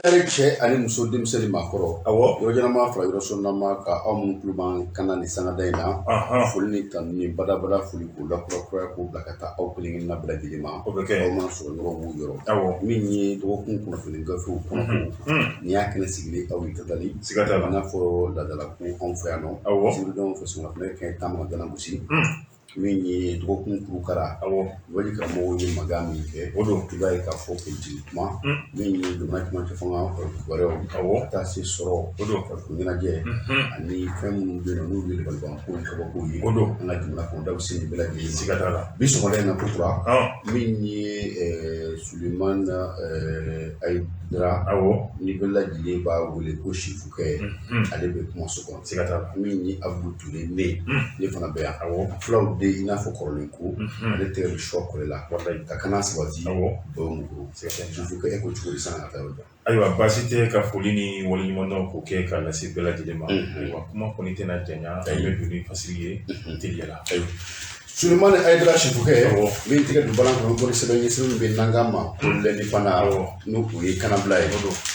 Hɛrɛ cɛ ani muso, denmisɛn ni maakɔrɔ, Awɔ. Yɔrɔ jan fara yɔrɔ surunma ka aw minnu tulo b'an kan na ni sangada in na, foli ni tanu ni badabada foli k'o lakurakuraya k'o bila ka taa aw kelen kelenna bɛɛ lajɛlen ma. O bɛ kɛ. Aw mana sɔrɔ yɔrɔ o yɔrɔ. Min ye dɔgɔkun kunnafoni gafew kɔnɔko, nin y'a kɛnɛ sigilen aw ye tatali. Siga t'a la. I n'a fɔ laadala ko anw fɛ yan nɔ, sibiridon fɛ sɔgɔmada kɛ taama gana gosi. Min ye dɔgɔkun kurukara, wali karamɔgɔw ye maga min kɛ, O don. I b'a ye k'a fɔ politiki kuma, min ye jamana cɛmancɛ fanga kibaruyaw, ka taa se sɔrɔ, O don. Farikolo ɲɛnajɛ ani fɛn minnu bɛ yen nɔ n'olu ye dabalibanko ni kabako ye O don. An ka jamana kɔnɔ, da bɛ se nin bɛɛ lajɛlen ma. Siga t'a la. Bi sɔgɔmada in na kokura, min ye Sulemani Ayidara, ni bɛɛ lajɛlen b'a wele ko Sifukɛ, ale bɛ kumaso kɔnɔ. Siga t'a la. Min ye Abudu Ture, ne fana bɛ yan. Fulaw de, i n'a fɔ kɔrɔlen ko ale tɛgɛ bɛ sɔ kɔlɛ la ka kana sabati bamakɔ. Siga t'a la. Sifukɛ, e ko cogo di sanni ka taa yɔrɔ jan? Ayiwa, baasi tɛ. Ka foli ni waleɲumandɔn k'o kɛ ka lase bɛɛ lajɛlen ma. Ayiwa, kuma kɔni tɛna janya, an bɛ don ni fasiri ye teliya la. Ayiwa, Sulemani Ayidara Sifukɛ, min tɛgɛ don balan kɔnɔ, bɔ ni sɛbɛn ye, sɛbɛn min bɛ n'an k'a ma ko l'Indépendant, n'o o ye kanabila ye.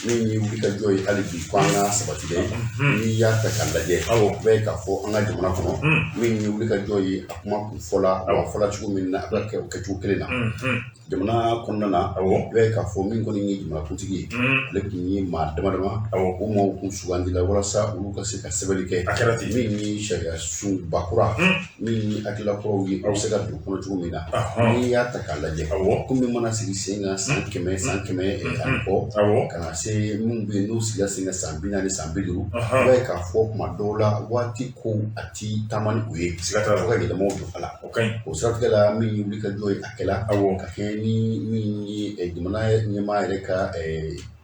Min ye wulikajɔ ye hali bi ko an ka sabati dɛ, n'i y'a ta k'a lajɛ, i b'a ye k'a fɔ an ka jamana kɔnɔ, min ye wulikajɔ ye, a kuma kun fɔla, a fɔla cogo min na, a bɛ kɛ o kɛcogo kelen na jamana kɔnɔna na. I b'a ye k'a fɔ min kɔni ye jamanakuntigi ye, ale tun ye maa dama dama, o maaw kun sugandila walasa olu ka se ka sɛbɛnni kɛ. A kɛra ten. Min ye sariya sunba kura, min ye hakilila kuraw ye, u bɛ se ka don kɔnɔ cogo min na. N'i y'a ta k'a lajɛ, komi mana sigi sen kan san 100, san 100 ani kɔ, ka na se minnu bɛ yen n'u sigira sen kan san 40, san 50, i b'a ye k'a fɔ kuma dɔw la waati ko a ti taama ni u ye. Siga t'a la. Fo ka yɛlɛmaw don a la. O ka ɲi. O siratigɛ la, min ye wulikajɔ ye, a kɛla ka kɛɲɛ ni min ye jamana ɲɛmaa yɛrɛ ka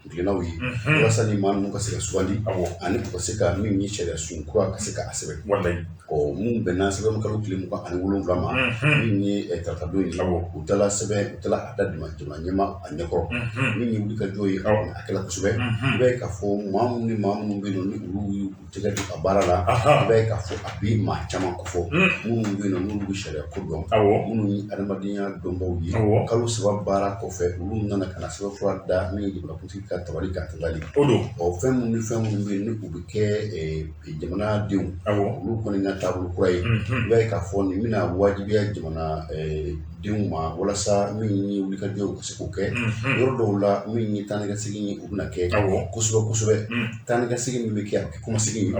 kuntilennaw ye, walasa ni maa ninnu ka se ka sugandi ani u ka se ka min ye sariya sun kura ka se ka a sɛbɛn. Ɔ, mun bɛnna sɛbɛn kalo tile 27 ma, min ye taratadon ye, u taara sɛbɛn, u taara a da jamana ɲɛmaa a ɲɛkɔrɔ. Min ye wulikajɔ ye, a kɛla kosɛbɛ. I b'a ye k'a fɔ maa minnu ni maa minnu bɛ yen nɔ ni olu y'u tɛgɛ don a baara la, i b'a ye k'a fɔ a bɛ maa caman kofɔ, minnu bɛ yen nɔ n'olu bɛ sariya ko dɔn, minnu ye adamadenya dɔnbaw ye. Kalo 3 baara kɔfɛ, olu nana ka na sɛbɛnfura da min ye jamanakuntigi ka tabali kan tabali. O don. Ɔ, fɛn minnu ni fɛn minnu bɛ yen ni u bɛ kɛ jamanadenw olu kɔni ka taabolo kura ye, i b'a ye k'a fɔ nin bɛna wajibiya jamana denw ma walasa min ye wulikajɔ ye, u ka se k'o kɛ. Yɔrɔ dɔw la, min ye taa ni ka segin ye, o bɛna kɛ kosɛbɛ kosɛbɛ. Taa ni ka segin min bɛ kɛ, a bɛ kɛ kɔmasegin ye,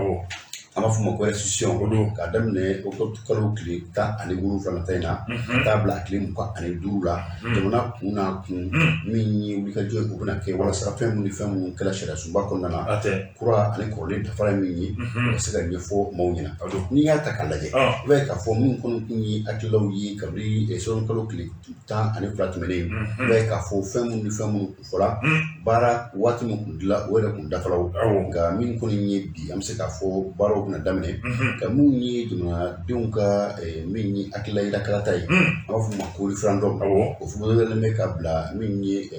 an b'a fɔ o ma ko restitution. O don. K'a daminɛ octobre kalo tile 17 nata in na, ka taa bila a tile 25 la, jamana kun n'a kun, min ye wulikajɔ ye, o bɛna kɛ walasa fɛn minnu ni fɛn minnu kɛra sariya sunba kɔnɔna na, A tɛ. Kura ani kɔrɔlen dafara ye min ye, o ka se ka ɲɛfɔ maaw ɲɛna. O don. N'i y'a ta k'a lajɛ, i b'a ye k'a fɔ min kɔni kun ye hakililaw ye kabini sɛbɛn kalo tile 12 tɛmɛnen, i b'a ye k'a fɔ fɛn minnu ni fɛn minnu kun fɔra, baara waati min kun dila, o yɛrɛ kun dafara o. Nka min kɔni ye bi, an bɛ se k'a fɔ baaraw bɛna daminɛ ka min ye jamanadenw ka min ye hakilila yira kalata ye, an b'a fɔ o ma ko référendum, o bolodalen bɛ ka bila min ye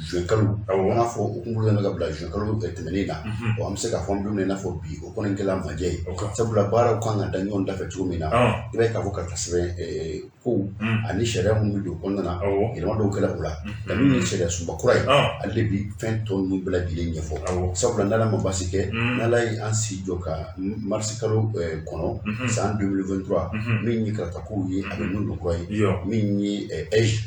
juin kalo. An b'a fɔ o kun bolodalen bɛ ka bila juin kalo tɛmɛnen na. Ɔ, an bɛ se k'a fɔ an bɛ don min na i n'a fɔ bi, o kɔni kɛla majɛ ye, sabula baaraw kan ka da ɲɔgɔn da fɛ cogo min na, i b'a ye k'a fɔ karata sɛbɛn kow ani sariya minnu bɛ don kɔnɔna na, yɛlɛma dɔw kɛra o la. Nka min ye sariya sunba kura ye, ale de bi fɛn tɔ ninnu bɛɛ lajɛlen ɲɛfɔ, sabula n'Ala ma baasi kɛ, n'Ala ye an si jɔ ka marisi kalo kɔnɔ san 2023, min ye karatakow ye, a bɛ ninnu don kura ye, min ye AIGE,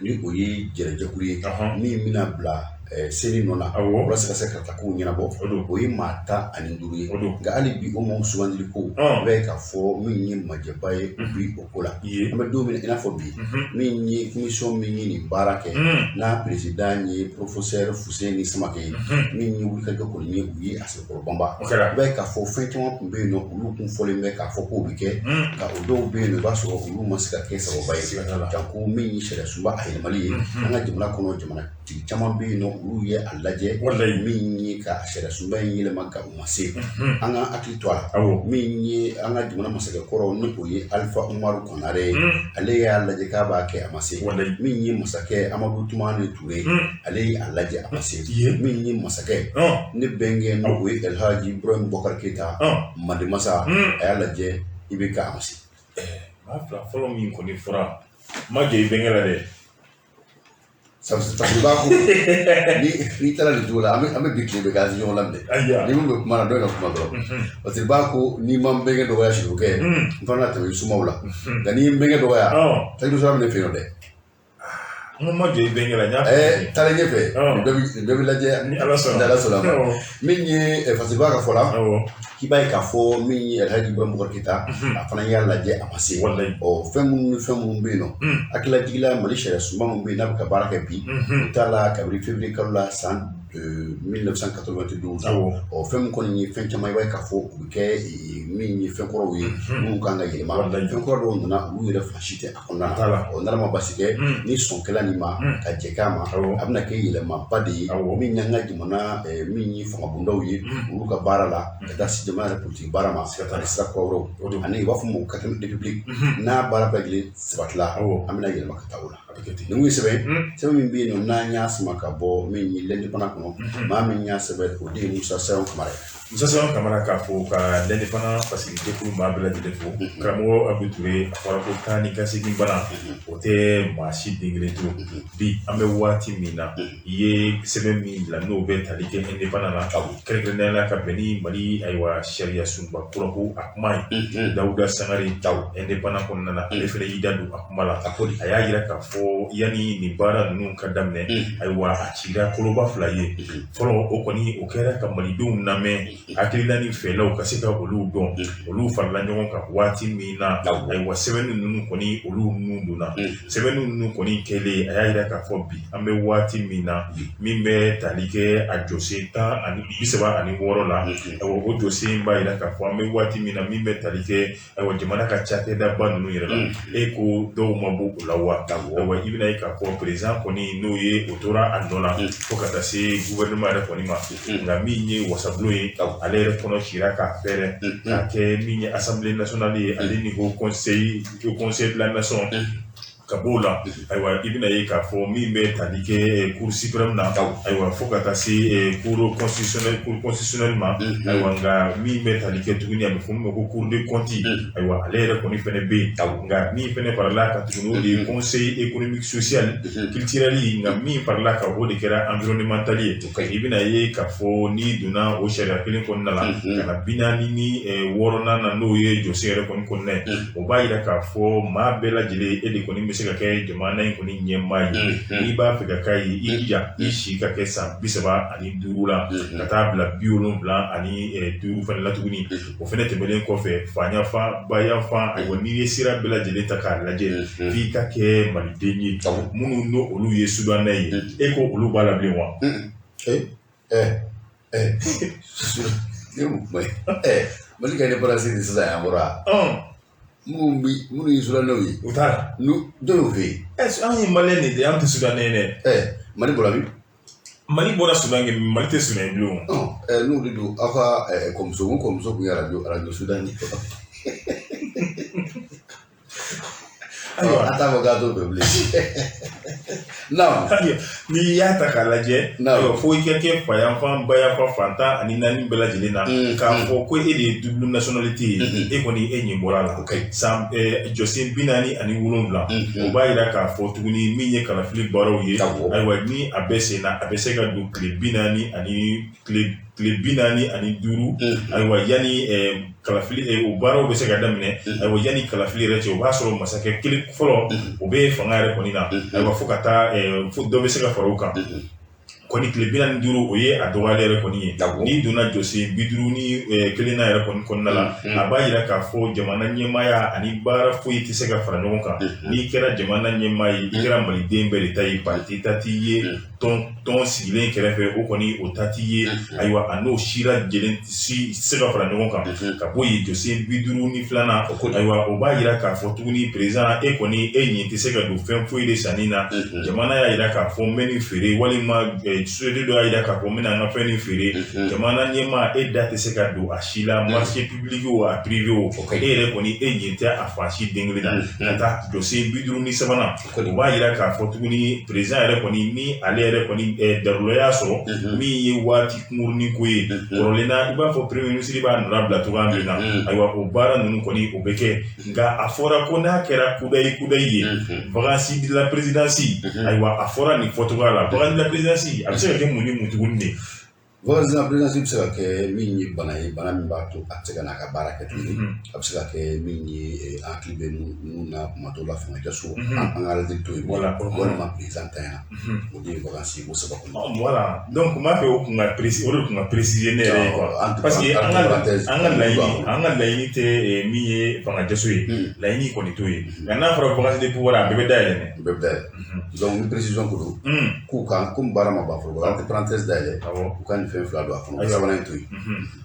ni o ye jɛrɛjɛkulu ye min bɛna bila CENI nɔ na walasa ka se karatakow ɲɛnabɔ, o ye maa 15 ye. Nka hali bi, o maaw sugandili ko, i b'a ye k'a fɔ min ye majɛba ye, o bi o ko la. An bɛ don min na i n'a fɔ bi, min ye commission min ye nin baara kɛ, n'a président ye professeur Fuseni Samake ye, min ye wulikajɔ kɔni ye, u ye a sɛbɛkɔrɔ banba. I b'a ye k'a fɔ fɛn caman tun bɛ yen nɔ, olu kun fɔlen bɛ k'a fɔ k'o bɛ kɛ, nka o dɔw bɛ yen nɔ, i b'a sɔrɔ olu ma se ka kɛ sababa ye, janko min ye sariya sunba a yɛlɛmali ye an ka jamana kɔnɔ. Jamana tigi caman bɛ yen nɔ, olu ye a lajɛ min ye ka sariya sunba in yɛlɛma, ka u ma se. An ka hakili to a la, min ye an ka jamana masakɛ kɔrɔ, ni o ye Alifa Umaru Konare ye, ale y'a lajɛ k'a b'a kɛ, a ma se. Min ye masakɛ Amadu Tumani Ture, ale ye a lajɛ, a ma se. Min ye masakɛ ne bɛnkɛ, n'o ye Elhaji Ibrahim Bɔkari Keyita, Manden masa, a y'a lajɛ i bɛ ka a ma se. Maa fila fɔlɔ min kɔni fɔra, ma jɛ i bɛnkɛ la dɛ. Sabu ko n'i taara nin cogo la, an bɛ bi tile bɛɛ kɛ, an tɛ ɲɔgɔn laminɛ. Ni min bɛ kuma na, dɔ in ka kuma dɔrɔn. Parce que b'a ko n'i ma n bɛnkɛ dɔgɔya sirikɛ, n fana tɛmɛ i sumaw la. Nka n'i ye n bɛnkɛ dɔgɔya, tajuru bɛ ne fɛ yen dɛ. N ma jɔ i bɛnkɛ la, n y'a fɔ. Taalen ɲɛfɛ, nin bɛɛ bɛ lajɛ. Ni Ala sɔnna. Ni Ala sɔnna ma. Min ye Fasiba ka fɔ la, k'i b'a ye k'a fɔ min ye Alhaji Ibrahim Boubacar Keita, a fana y'a lajɛ, a ma se. Ɔ, fɛn minnu ni fɛn minnu bɛ yen nɔ, hakililajigila Mali sariya sunba min bɛ yen n'a bɛ ka baara kɛ bi, u t'a la kabini février kalo la san 1992. Ɔ, fɛn min kɔni ye fɛn caman, i b'a ye k'a fɔ u bɛ kɛ min ye fɛn kɔrɔw ye minnu kan ka yɛlɛma. Fɛn kɔrɔ dɔw nana, olu yɛrɛ fan si tɛ a kɔnɔna na. Ɔ, n'Ala ma basi kɛ, ni sɔn kɛla nin ma ka jɛ k'a ma, a bɛna kɛ yɛlɛmaba de ye min y'an ka jamana, min ye fangabondaw ye, olu ka baara la, ka taa se jamana yɛrɛ politique baara ma, ani sira kura wɛrɛw, ani u b'a fɔ ma ko quatrième république, n'a baara bɛɛ lajɛlen sabatila, an bɛna yɛlɛma ka taa o la. Nin kun ye sɛbɛn min bɛ yen nɔ, n'an y'a sama ka bɔ min ye l'Indépendant kɔnɔ, maa min y'a sɛbɛn, o de ye Musa Sayon Kamara ye. Musa Sayon Kamara, k'a fɔ ka l'Indépendant fasiri jɛkulu maa bɛɛ lajɛlen fo. Karamɔgɔ Abu Ture, a fɔra ko taa ni ka segin bana, o tɛ maa si den kelen to. Bi an bɛ waati min na, i ye sɛbɛn min bila n'o bɛ tali kɛ Indépendant na, kɛrɛnkɛrɛnnenya la ka bɛn ni Mali, ayiwa, sariya sunba kura ko a kuma ye, Dawuda Sangare, Indépendant kɔnɔna na, ale fana y'i da don a kuma la. A y'a yira k'a fɔ yanni nin baara ninnu ka daminɛ, ayiwa, a cira koloba fila ye. Fɔlɔ, o kɔni o kɛra ka malidenw lamɛn, hakilina ni fɛlaw ka se ka olu dɔn. Olu farala ɲɔgɔn kan waati min na, ayiwa, sɛbɛnni ninnu kɔni, olu nun donna. Sɛbɛnni ninnu kɔni kɛlen, a y'a yira k'a fɔ bi an bɛ waati min na, min bɛ tali kɛ a jɔsen 136 la, ayiwa, o jɔsen b'a yira k'a fɔ an bɛ waati min na, min bɛ tali kɛ, ayiwa, jamana ka cakɛdaba ninnu yɛrɛ la, e ko dɔw ma bɔ o la wa? Ayiwa, i bɛna ye k'a fɔ président kɔni, n'o ye o tora a nɔ la fo ka taa se gouvernement yɛrɛ kɔni ma. Nka min ye wasabulon ye, ale yɛrɛ kɔnɔ cira k'a fɛrɛ k'a kɛ min ye assemblée nationale ye, ale ni ko conseil de la nation. Ka b'o la, ayiwa, i bɛna ye k'a fɔ min bɛ tali kɛ cour suprême na, ayiwa, fo ka taa se cour constitutionnelle ma. Ayiwa, nka min bɛ tali kɛ tuguni, a bɛ fɔ min ma ko cour des comptes, ayiwa, ale yɛrɛ kɔni fɛnɛ bɛ yen. Nka min fɛnɛ farala kan tuguni, o de ye conseil économique, social, culturel. Nka min farala kan, o de kɛra environnemental ye. I bɛna ye k'a fɔ n'i donna o sariya kelen kɔnɔna la ka na 46nan na, n'o ye jɔsen yɛrɛ kɔni kɔnɔna ye, o b'a yira k'a fɔ maa bɛɛ lajɛlen, e de kɔni bɛ se ka kɛ jamana in kɔni ɲɛmaa ye. N'i b'a fɛ ka k'a ye, i jija i si ka kɛ san 35 la ka taa bila 75 fana la tuguni. O fana tɛmɛnen kɔfɛ, fa yanfan, ba yanfan, ayiwa, n'i ye sira bɛɛ lajɛlen ta k'a lajɛ, f'i ka kɛ maliden ye. Minnu n'o olu ye sudanɛ ye, e ko olu b'a la bilen wa? Ne mun kuma ye? Mali ka indépendance ni sisan yan bɔra, minnu ye sudanɛw ye, u t'a la. N'u dɔw y'o fɛ yen. An ye maliyɛn de ye, an tɛ sudanɛ ye dɛ. Mali bɔra min? Mali bɔra Sudan kɛ, Mali tɛ Sudan ye bilen o. N'o de don, aw ka kɔmuso, n kɔmuso tun ye arajo Sudan ye. Ayiwa, an t'a fɔ k'a t'o fɛ bilen. Naam. N'i y'a ta k'a lajɛ, ayiwa, fo i ka kɛ fa yanfan, ba yanfan, fan 14 bɛɛ lajɛlen na, k'a fɔ ko e de ye double nationalité ye, e kɔni e ɲin bɔra a la. San jɔsen 47, o b'a yira k'a fɔ tuguni min ye kalafili baaraw ye, ayiwa, ni a bɛ sen na, a bɛ se ka don tile 45, ayiwa, yanni kalafili o baaraw bɛ se ka daminɛ. Ayiwa, yanni kalafili yɛrɛ cɛ, o b'a sɔrɔ masakɛ kelen fɔlɔ, o bɛ fanga yɛrɛ kɔni na, ayiwa, fo ka taa fo dɔ bɛ se ka fara o kan kɔni. Tile 45, o ye a dɔgɔyalen yɛrɛ kɔni ye. N'i donna jɔsen 51nan yɛrɛ kɔni kɔnɔna la, a b'a yira k'a fɔ jamana ɲɛmaaya ani baara foyi tɛ se ka fara ɲɔgɔn kan. N'i kɛra jamana ɲɛmaa ye, i kɛra maliden bɛɛ de ta ye, parti ta t'i ye, tɔn sigilen kɛrɛfɛ, o kɔni o ta t'i ye. Ayiwa, a n'o si lajɛlen si se ka fara ɲɔgɔn kan. Ka bɔ yen, jɔsen 52nan, ayiwa, o b'a yira k'a fɔ tuguni président, e kɔni e ɲin tɛ se ka don fɛn foyi de sanni na. Jamana y'a yira k'a fɔ n bɛ nin feere walima société dɔ y'a jira k'a fɔ n bɛna n ka fɛn nin feere, jamana ɲɛmaa e da tɛ se ka don a si la, marché public o, a privé o, e yɛrɛ kɔni e ɲɛ tɛ a fan si den kelen na. Ka taa jɔsen 53nan, o b'a jira k'a fɔ tuguni président yɛrɛ kɔni, ni ale yɛrɛ kɔni darula y'a sɔrɔ min ye waati kunkurunin ko ye kɔrɔlen na, i b'a fɔ premier ministre b'a nɔ bila cogoya min na, ayiwa o baara ninnu kɔni o bɛ kɛ. Nka a fɔra ko n'a kɛra kudayi kudayi ye, vacance de la présidence, ayiwa a fɔra nin fɔcogoya la, vacance de la présidence a bɛ se ka kɛ mun ni mun tuguni de? Vacance de la présidence bɛ se ka kɛ min ye bana ye, bana min b'a to a tɛ se ka n'a ka baara kɛ tuguni. A bɛ se ka kɛ min ye an hakili bɛ mun na kuma dɔw la, fanga jaso, an ka ala deli to yen, walima président tanyana, o de ye vacance o saba kɔnɔ. Voilà, donc n b'a fɛ o kun ka préciser, o de kun ka préciser ne yɛrɛ ye quoi, parce que an ka laɲini tɛ min ye fanga jaso ye, laɲini kɔni t'o ye. Nka n'a fɔra vacance de pouvoir, a bɛɛ bɛ dayɛlɛ. Bɛɛ bɛ dayɛlɛ. Donc ni précision ko don k'u kan, komi baara ma ban fɔlɔ, entre parenthèse dayɛlɛ, u ka nin fɛn fila don a kɔnɔ, sabanan in to yen.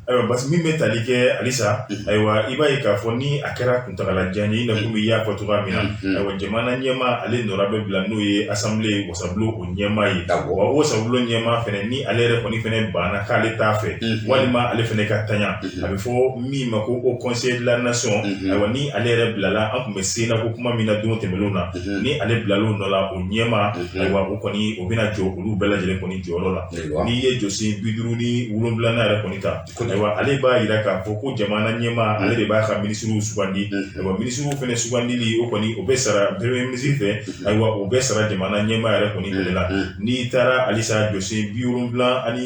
Ayiwa, parce que min bɛ tali kɛ halisa, ayiwa i b'a ye k'a fɔ ni a kɛra kuntagalajan ye, i n'a fɔ i y'a fɔ cogoya min na, ayiwa jamana ɲɛmaa ale nɔra bɛ bila, n'o ye assemblée wasabulon o ɲɛmaa ye. Wa o wasabulon ɲɛmaa fɛnɛ, ni ale yɛrɛ kɔni fɛnɛ banna k'ale t'a fɛ, walima ale fɛnɛ ka taɲa, a bɛ fɔ min ma ko Haut Conseil de la Nation. Ayiwa ni ale yɛrɛ bilala, an tun bɛ Sénat ko kuma min na don tɛmɛnlenw na, ni ale bilal'o nɔ la, o ɲɛmaa, ayiwa o kɔni o bɛna jɔ olu bɛɛ lajɛlen kɔni jɔyɔrɔ la. N'i ye jɔsen 57nan yɛrɛ kɔni ta, ayiwa ale b'a jira k'a fɔ ko jamana ɲɛmaa ale de b'a ka minisiriw sugandi. Ayiwa minisiriw fɛnɛ sugandili, o kɔni o bɛ sara premier ministre fɛ, ayiwa o bɛ sara jamana ɲɛmaa yɛrɛ kɔni fɛnɛ la. N'i taara halisa jɔsen 72nan,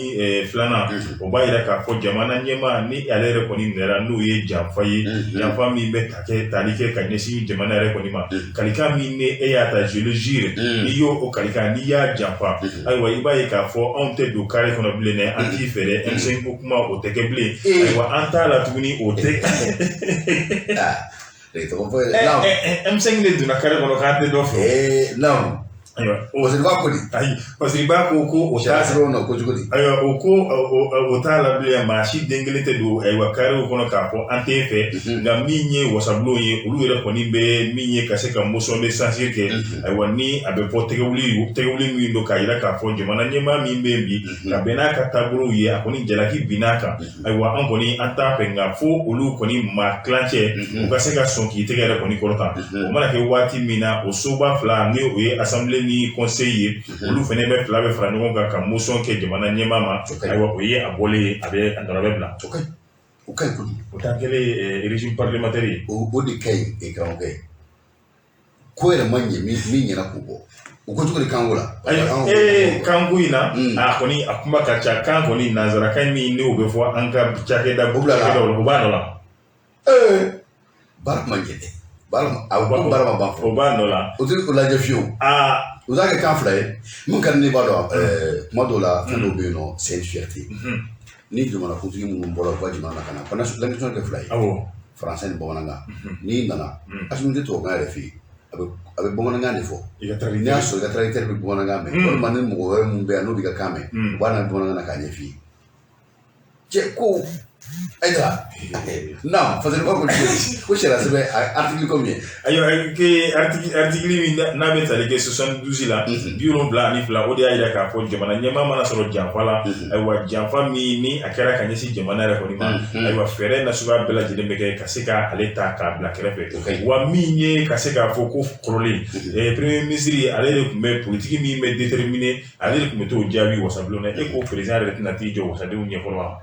o b'a jira k'a fɔ jamana ɲɛmaa, ni ale yɛrɛ kɔni minɛra n'o ye janfa ye, janfa min bɛ ta kɛ tali kɛ ka ɲɛsin jamana yɛrɛ kɔni ma, kalikan min ni e y'a ta, je le jure, n'i y'o o kalikan n'i y'a janfa, ayiwa i b'a ye k'a fɔ anw tɛ don carré kɔnɔ bilen dɛ, an t'i fɛ dɛ, M5 ko kuma o tɛ kɛ bilen, ayiwa an t'a la tuguni, o tɛ. M5 de donna carré kɔnɔ k'an tɛ dɔ fɛ. Naamu. Ayiwa. Parce que b'a ko di? Ayi, parce que i b'a ko ko o t'a sɛbɛnw na ko cogo di? Ayiwa o ko o t'a la bilen, maa si den kelen tɛ don ayiwa carréw kɔnɔ k'a fɔ an t'e fɛ. Nka min ye wasabulon ye, olu yɛrɛ kɔni bɛ min ye ka se ka motion de censure kɛ, ayiwa ni a bɛ fɔ tɛgɛwuli min don k'a jira k'a fɔ jamana ɲɛmaa min bɛ yen bi, ka bɛn n'a ka taabolow ye, a kɔni jalaki binn'a kan, ayiwa an kɔni an t'a fɛ. Nka fo olu kɔni maa tilancɛ u ka se ka sɔn k'i tɛgɛ yɛrɛ kɔni kɔrɔta. O mana kɛ waati min na, o soba fila, ni o ye assemblée ni conseil ye, olu fɛnɛ bɛ fila bɛ fara ɲɔgɔn kan ka motion kɛ jamana ɲɛmaa ma. Ayiwa o ye a bɔlen ye, a bɛ a nɔrɔ bɛ bila. O ka ɲi, o ka ɲi kojugu. O t'an kɛlen régime parlementaire ye. O de ka ɲi karamɔgɔkɛ. Ko yɛrɛ ma ɲɛ, min ɲɛna k'o bɔ, o ko cogo di kanko la? Ayiwa kanko in na, a kɔni a kuma ka ca. Kan kɔni nanzarakan min n'o bɛ fɔ an ka cakɛda o bila la, o b'a nɔ la. Baara ma ɲɛ dɛ, baara a ko baara ma ban fɔlɔ. O b'a nɔ la. O tɛ o lajɛ fiyewu. O t'a kɛ kan fila ye. Mun ka di ne b'a dɔn, kuma dɔw la fɛn dɔw bɛ yen nɔ, c'est une fierté. Ni jamanakuntigi minnu bɔra u ka jamana na ka na, fana langue kɛ fila ye. Français ni bamanankan. N'i nana, Asimi tɛ tubabukan yɛrɛ f'i ye, a bɛ bamanankan de fɔ. N'i y'a sɔrɔ i ka traducteur bɛ bamanankan mɛn, walima ni mɔgɔ wɛrɛ min bɛ yan n'o b'i ka kan mɛn, u b'a na bamanankan na k'a ɲɛ f'i ye. Cɛ ko ayiwa non, Fasiriba ko ko sariya sɛbɛn article combien? Ayiwa ke article min n'a bɛ tali kɛ 72 la, 72, o de y'a jira k'a fɔ jamana ɲɛmaa mana sɔrɔ janfa la, ayiwa janfa min ni a kɛra ka ɲɛsin jamana yɛrɛ kɔni ma, ayiwa fɛɛrɛ nasuguya bɛɛ lajɛlen bɛ kɛ ka se ka ale ta k'a bila kɛrɛfɛ. Wa min ye ka se k'a fɔ ko kɔrɔlen premier ministre ale de tun bɛ politique min bɛ déterminer, ale de tun bɛ t'o jaabi wasabulon na. E ko président yɛrɛ tɛna t'i jɔ wasadenw ɲɛkɔrɔ wa?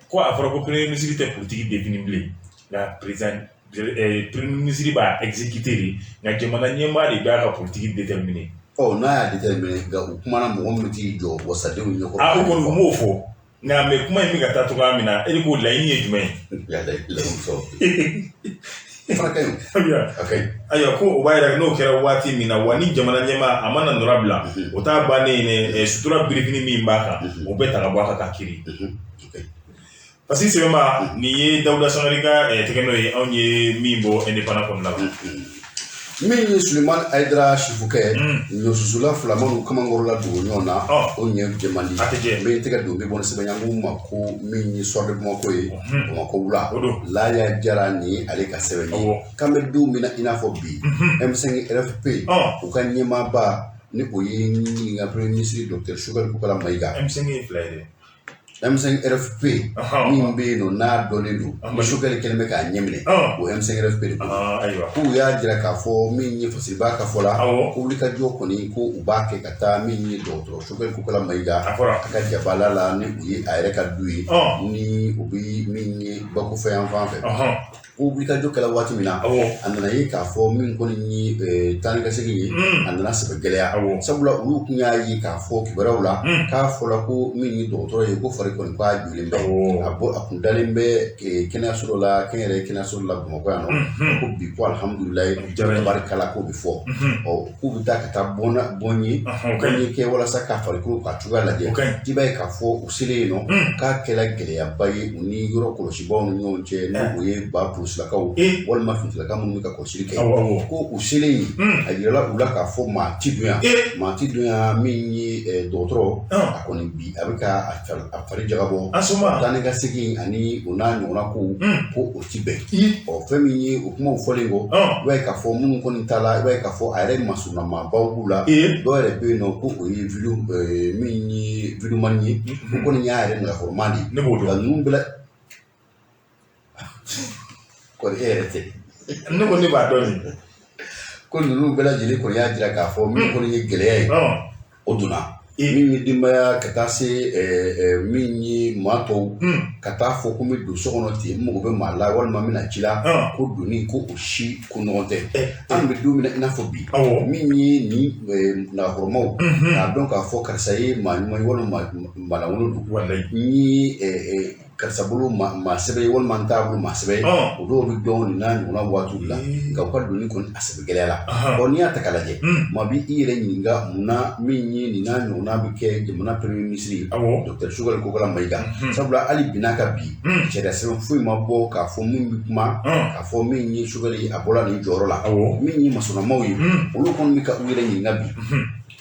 Ko a fɔra ko premier ministre tɛ politique définir bilen, nka président premier ministre b'a exécuter de, nka jamana ɲɛmaa de b'a ka politique déterminer. Ɔ n'a y'a déterminer, nka u kumana mɔgɔ min t'i jɔ wasadenw ɲɛkɔrɔ. O kɔni u m'o fɔ, nka mais kuma in bɛ ka taa cogoya min na, e de ko laɲini ye jumɛn ye? Laɲini sɔrɔ. Fana ka ɲi. A ka ɲi. Ayiwa ko o b'a yira n'o kɛra waati min na, wa ni jamana ɲɛmaa a mana nɔrɔ bila, o t'a bannen ye dɛ, sutura birifini min b'a kan, o bɛɛ ta ka bɔ a kan k'a kiri. Parce que sɛbɛnba nin ye Dawuda Sangare ka tɛgɛ nɔ ye, anw ye min bɔ indépendant kɔnɔna la. Min ye Sulemani Hayidara Sifukɛ, ɲɔsusula fila minnu kamankɔrɔla dogo ɲɔgɔn na, o ɲɛ jɛ man di. A tɛ jɛ. N bɛ tɛgɛ don n bɛ bɔ ni sɛbɛn ye, an k'u ma ko min ye Soir de Bamako ye, Bamakɔ wula. Laya Jara nin ye ale ka sɛbɛn ye. K'an bɛ don min na i n'a fɔ bi, M5 RFP, u ka ɲɛmaaba Ni o ye n ka premier ministre docteur Choguel Kokalla Maïga. M5 ye fila ye dɛ. M5 RFP min bɛ yen nɔ, n'a dɔnnen don, ni Choguel kɛlen bɛ k'a ɲɛminɛ, o M5 RFP de ko ayiwa k'u y'a jira k'a fɔ min ye Fasiriba ka fɔ la, ko wulikajɔ kɔni ko u b'a kɛ ka taa min ye dɔgɔtɔrɔ Choguel Kokalla Maïga a fɔra a ka jabala la, ni u ye a yɛrɛ ka du ye, ni u bɛ min ye Bakɔfɛ yan fan fɛ. Ko wulikajɔ kɛla waati min na, a nana ye k'a fɔ min kɔni ye taa ni ka segin ye, a nana sɛbɛ gɛlɛya, sabula olu tun y'a ye k'a fɔ kibaruyaw la k'a fɔla ko min ye dɔgɔtɔrɔ ye, ko fari kɔni k'a jɔlen bɛ, a bɔ a kun dalen bɛ kɛnɛyaso dɔ la, kɛnyɛrɛye kɛnɛyaso dɔ la Bamakɔ yan nɔ, ko bi ko alihamudulilayi, tabarikala, k'o bɛ fɔ. Ɔ, k'u bɛ taa ka taa bɔn ye bɔn ye kɛ walasa ka farikolo ka cogoya lajɛ. I b'a ye k'a fɔ u selen yen nɔ, k'a kɛla gɛlɛyaba ye u ni yɔrɔ kɔlɔsibaw ni ɲɔgɔn cɛ, ni o ye ba porosilakaw walima finitigilaka minnu bɛ ka kɔlɔsili kɛ. Ko u selen yen, a yirala u la k'a fɔ maa ti don yan, maa ti don yan. Min ye dɔgɔtɔrɔ, a kɔni bi a bɛ ka a fari jagabɔ, taa ni ka segin ani o n'a ɲɔgɔnna kow, ko o ti bɛn. Ɔ, fɛn min ye o kumaw fɔlen kɔ, i b'a ye k'a fɔ minnu kɔni ta la, i b'a ye k'a fɔ a yɛrɛ masurunna maabaw b'u la. Dɔw yɛrɛ bɛ yen nɔ ko o ye min ye vidéoman ye, o kɔni y'a yɛrɛ nɛgɛkɔrɔman de ye. Ne b'o dɔn. Nka ninnu bɛɛ la kɔni, e yɛrɛ tɛ. Ne ko ne b'a dɔn nin. Ko ninnu bɛɛ lajɛlen kɔni y'a jira k'a fɔ min kɔni ye gɛlɛya ye, o donna min ye denbaya ka taa se min ye maa tɔw ka taa fɔ ko n bɛ don so kɔnɔ ten, n mago bɛ maa la walima n bɛna ci la, ko donni ko o si ko ɲɔgɔn tɛ. An bɛ don min na i n'a fɔ bi, min ye nin nagakɔrɔmaw k'a dɔn k'a fɔ karisa ye maa ɲuman ye walima maa lankolon don, n ye karisa bolo maa sɛbɛ ye walima n t'a bolo maa sɛbɛ ye, o dɔw bɛ dɔn nin n'a ɲɔgɔnna waatiw la. Nka u ka donni kɔni a sɛbɛ gɛlɛya la. Ɔ, n'i y'a ta k'a lajɛ, maa b'i yɛrɛ ɲininka munna min ye nin n'a ɲɔgɔnna bɛ kɛ jamana premier ministre ye, docteur Choguel Kokalla Maïga, sabula hali bi n'a ka bi, sariya sɛbɛn foyi ma bɔ k'a fɔ min bɛ kuma k'a fɔ min ye Choguel ye, a bɔra nin jɔyɔrɔ la. Min ye masurunamaw ye, olu kɔni bɛ ka u yɛrɛ ɲininka bi,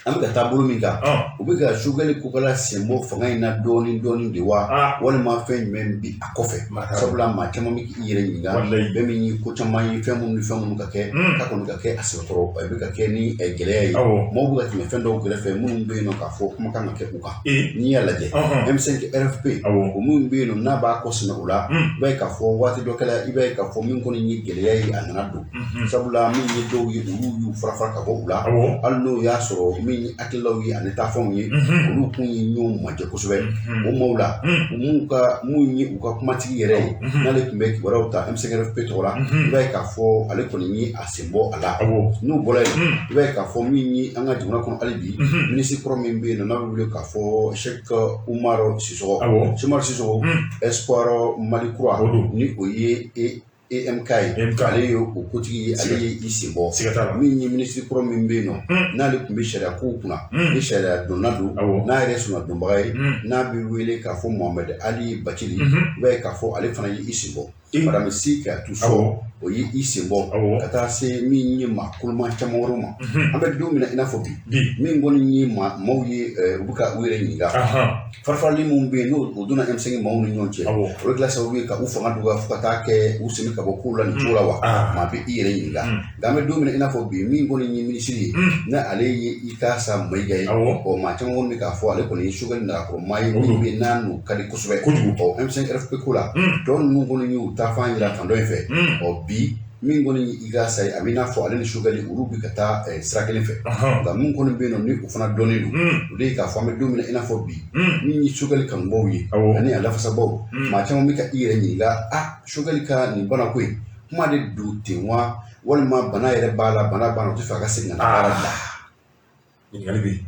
an bɛ ka taa bolo min kan, u bɛ ka Choguel Kokalla sen bɔ fanga in na dɔɔnin dɔɔnin de wa, walima fɛn jumɛn bi a kɔfɛ? Sabula maa caman bɛ k'i yɛrɛ ɲininka bɛɛ min ye ko caman ye, fɛn minnu ni fɛn minnu ka kɛ, k'a kɔni ka kɛ a sɛbɛkɔrɔ, a bɛ ka kɛ ni gɛlɛya ye. Maaw bɛ ka tɛmɛ fɛn dɔw kɛrɛfɛ minnu bɛ yen nɔ k'a fɔ kuma kan ka kɛ u kan. N'i y'a lajɛ, M5 RFP, o minnu bɛ yen nɔ n'a b'a kɔ sɛmɛ o la, i b'a ye k'a fɔ waati dɔ kɛla, i b'a ye k'a fɔ min kɔni ye gɛlɛya ye, a nana don, sabula min ye dɔw ye, olu y'u fara fara ka bɔ u la, hali n'o y'a sɔrɔ min ye hakililaw ye ani taafɛnw ye, olu kun ye ɲɔgɔn majɛ kosɛbɛ. O maaw la, mun ka mun ye u ka kumatigi yɛrɛ ye, n'ale tun bɛ kibaruyaw ta M5 RFP tɔgɔ la, i b'a ye k'a fɔ ale kɔni ye a sen bɔ a la. N'o bɔra yen, i b'a ye k'a fɔ min ye an ka jamana kɔnɔ hali bi, minisiri kɔrɔ min bɛ yen nɔ n'a bɛ wele k'a fɔ Cheikh Oumar Sissoko, Cheikh Oumar Sissoko, Espoir Mali Kura, ni o ye EMK ye, ale ye o kotigi ye, ale ye i sen bɔ. Min ye minisiri kɔrɔ min bɛ yen nɔ n'ale tun bɛ sariya kow kunna, ni sariya donna don, n'a yɛrɛ sɔnna dɔnbaga ye, n'a bɛ wele k'a fɔ Mohamed Ali Bathily, i b'a ye k'a fɔ ale fana ye i sen bɔ. Madame Sy Kadiatou Sow, o ye i sen bɔ, ka taa se min ye maa koloman caman wɛrɛw ma. An bɛ don min na i n'a fɔ bi, min kɔni ye maaw ye, u bɛ ka u yɛrɛ ɲininka, farafarali minnu bɛ yen n'o o donna M5 maaw ni ɲɔgɔn cɛ, o de kɛra sababu ye ka u fanga dɔgɔya fo ka taa kɛ u sen ka bɔ kow la nin cogo la wa? Maa bɛ i yɛrɛ ɲininka. Nka an bɛ don min na i n'a fɔ bi, min kɔni ye minisiri ye, n'ale ye Ikasa Mayiga ye, ɔ, maa caman kɔni bɛ k'a fɔ ale kɔni ye Choguel nagakɔrɔmaa ye min bɛ yen n'a n'o ka di kosɛbɛ. Ɔ, M5 RFP ko la, tɔ ninnu kɔni y'u taafan yira fan dɔ in fɛ. Ɔ, bi min kɔni ye Ikasa ye, a bɛ i n'a fɔ ale ni Choguel olu bɛ ka taa sira kelen fɛ. Nka min kɔni bɛ yen nɔ ni o fana dɔnnen don, o de ye k'a fɔ an bɛ don min na i n'a fɔ bi, min ye Choguel kanubaw ye ani a lafasabaw, maa caman bɛ ka i yɛrɛ ɲininka, a Choguel ka nin banako in kuma de don ten wa, walima bana yɛrɛ b'a la, bana b'a la, o tɛ fɛ a ka segin ka na baara bila? Ɲininkali bɛ yen.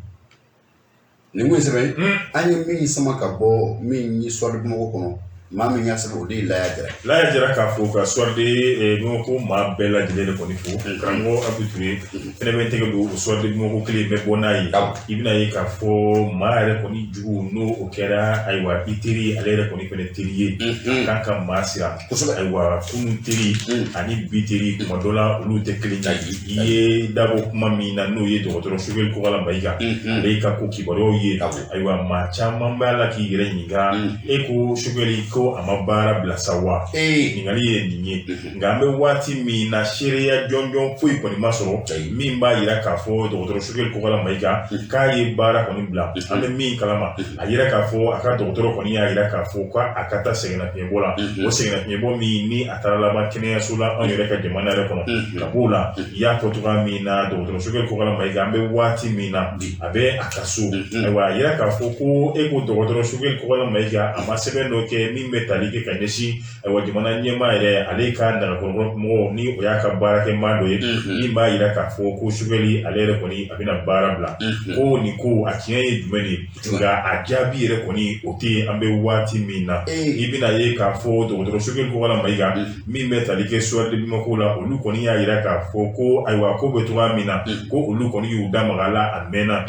Nin kun ye sɛbɛn an ye min sama ka bɔ min ye Soir de Bamako kɔnɔ. Maa min y'a sɛbɛn, o de ye Laya Jara. Laya Jara k'a fɔ ka Soir de Bamako maa bɛɛ lajɛlen de kɔni fo. Karamɔgɔ Abu Ture fɛnɛ bɛ n tɛgɛ don o Soir de Bamako kelen bɛ bɔ n'a ye. I bɛna ye k'a fɔ maa yɛrɛ kɔni jugu n'o o kɛra, ayiwa, i teri, ale yɛrɛ kɔni fɛnɛ teri ye, a kan ka maa sira. Ayiwa, kunun teri ani bi teri, tuma dɔ la olu tɛ kelen ye. I ye dabɔ kuma min na, n'o ye dɔgɔtɔrɔ Choguel Kokalla Maïga, ale ka ko kibaruyaw ye, ayiwa, maa caman b'a la k'i yɛrɛ ɲininka, e ko Choguel ko to a ma baara bila sa wa? Ɲininkali ye nin ye. Nka an bɛ waati min na, seereya jɔnjɔn foyi kɔni ma sɔrɔ min b'a yira k'a fɔ dɔgɔtɔrɔ Choguel Kokalla Maïga k'a ye baara kɔni bila. An bɛ min kalama, a yira k'a fɔ a ka dɔgɔtɔrɔ kɔni y'a yira k'a fɔ k'a ka taa sɛgɛnnafiɲɛbɔ la. O sɛgɛnnafiɲɛbɔ min ni a taara laban kɛnɛyaso la anw yɛrɛ ka jamana yɛrɛ kɔnɔ. Ka b'o la, i y'a fɔ cogoya min na, dɔgɔtɔrɔ Choguel Kokalla Maïga, an bɛ waati min na, a bɛ a ka so. Ayiwa, a yira k'a fɔ ko e ko dɔgɔtɔrɔ Choguel Kokalla Maïga, a ma sɛbɛn dɔ kɛ min bɛ tali kɛ ka ɲɛsin, ayiwa, jamana ɲɛmaa yɛrɛ, ale ka nagakɔrɔ mɔgɔw, ni o y'a ka baarakɛmaa dɔ ye, min b'a yira k'a fɔ ko Choguel ale yɛrɛ kɔni a bɛna baara bila. Ko nin ko a tiɲɛ ye jumɛn de ye? Nka a jaabi yɛrɛ kɔni, o tɛ yen an bɛ waati min na. I bɛna ye k'a fɔ dɔgɔtɔrɔ Choguel Kokalla Maïga, min bɛ tali kɛ Soir de Bamako la, olu kɔni y'a yira k'a fɔ ko ayiwa, ko bɛ cogoya min na, ko olu kɔni y'u da maga a la a mɛnna.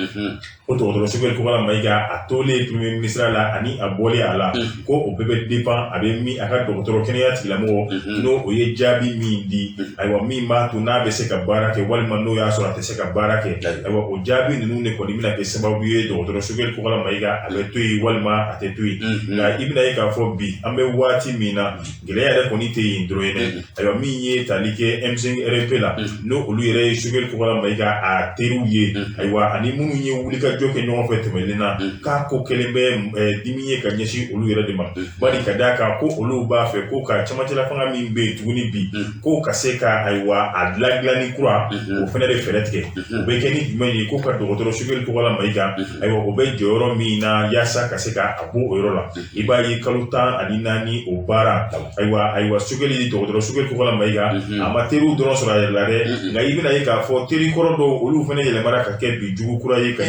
Ko dɔgɔtɔrɔ Choguel Kokalla Maïga, a tolen premier ministre la ani a bɔlen a la, ko o bɛɛ bɛ dépend a bɛ min a ka dɔgɔtɔrɔ kɛnɛya tigilamɔgɔ n'o o ye jaabi min di, ayiwa, min b'a to n'a bɛ se ka baara kɛ walima n'o y'a sɔrɔ a tɛ se ka baara kɛ. Ayiwa, o jaabi ninnu de kɔni bɛna kɛ sababu ye dɔgɔtɔrɔ Choguel Kokalla Maïga a bɛ to yen walima a tɛ to yen. Nka i bɛna ye k'a fɔ bi, an bɛ waati min na, gɛlɛya yɛrɛ kɔni tɛ yen dɔrɔn ye dɛ. Ayiwa, min ye tali kɛ M5RP la, n'o olu yɛrɛ ye Choguel Kokalla Maïga a teriw ye, ayiwa, ani minnu ye wulikajɔ kɛ ɲɔgɔn fɛ tɛmɛnen na, k'a ko kɛlen bɛ dimi ye ka ɲɛsin olu yɛrɛ de ma, bari ka d'a kan ko olu b'a fɛ ko ka camancɛla fanga min bɛ yen tuguni bi, ko ka se ka, ayiwa, a dilan kura, o fana de fɛɛrɛ tigɛ. O bɛ kɛ ni jumɛn ye? Ko ka dɔgɔtɔrɔ Choguel Kokalla Maïga, ayiwa, o bɛ jɔyɔrɔ min na yaasa ka se ka a bɔ o yɔrɔ la. I b'a ye kalo 14 o baara, ayiwa, Choguel, dɔgɔtɔrɔ Choguel Kokalla Maïga, a ma teriw dɔrɔn sɔrɔ a yɛrɛ la dɛ, nka i bɛna ye k'a fɔ teri kɔrɔ dɔw, olu fana yɛlɛmara ka kɛ bi jugu kura ye ka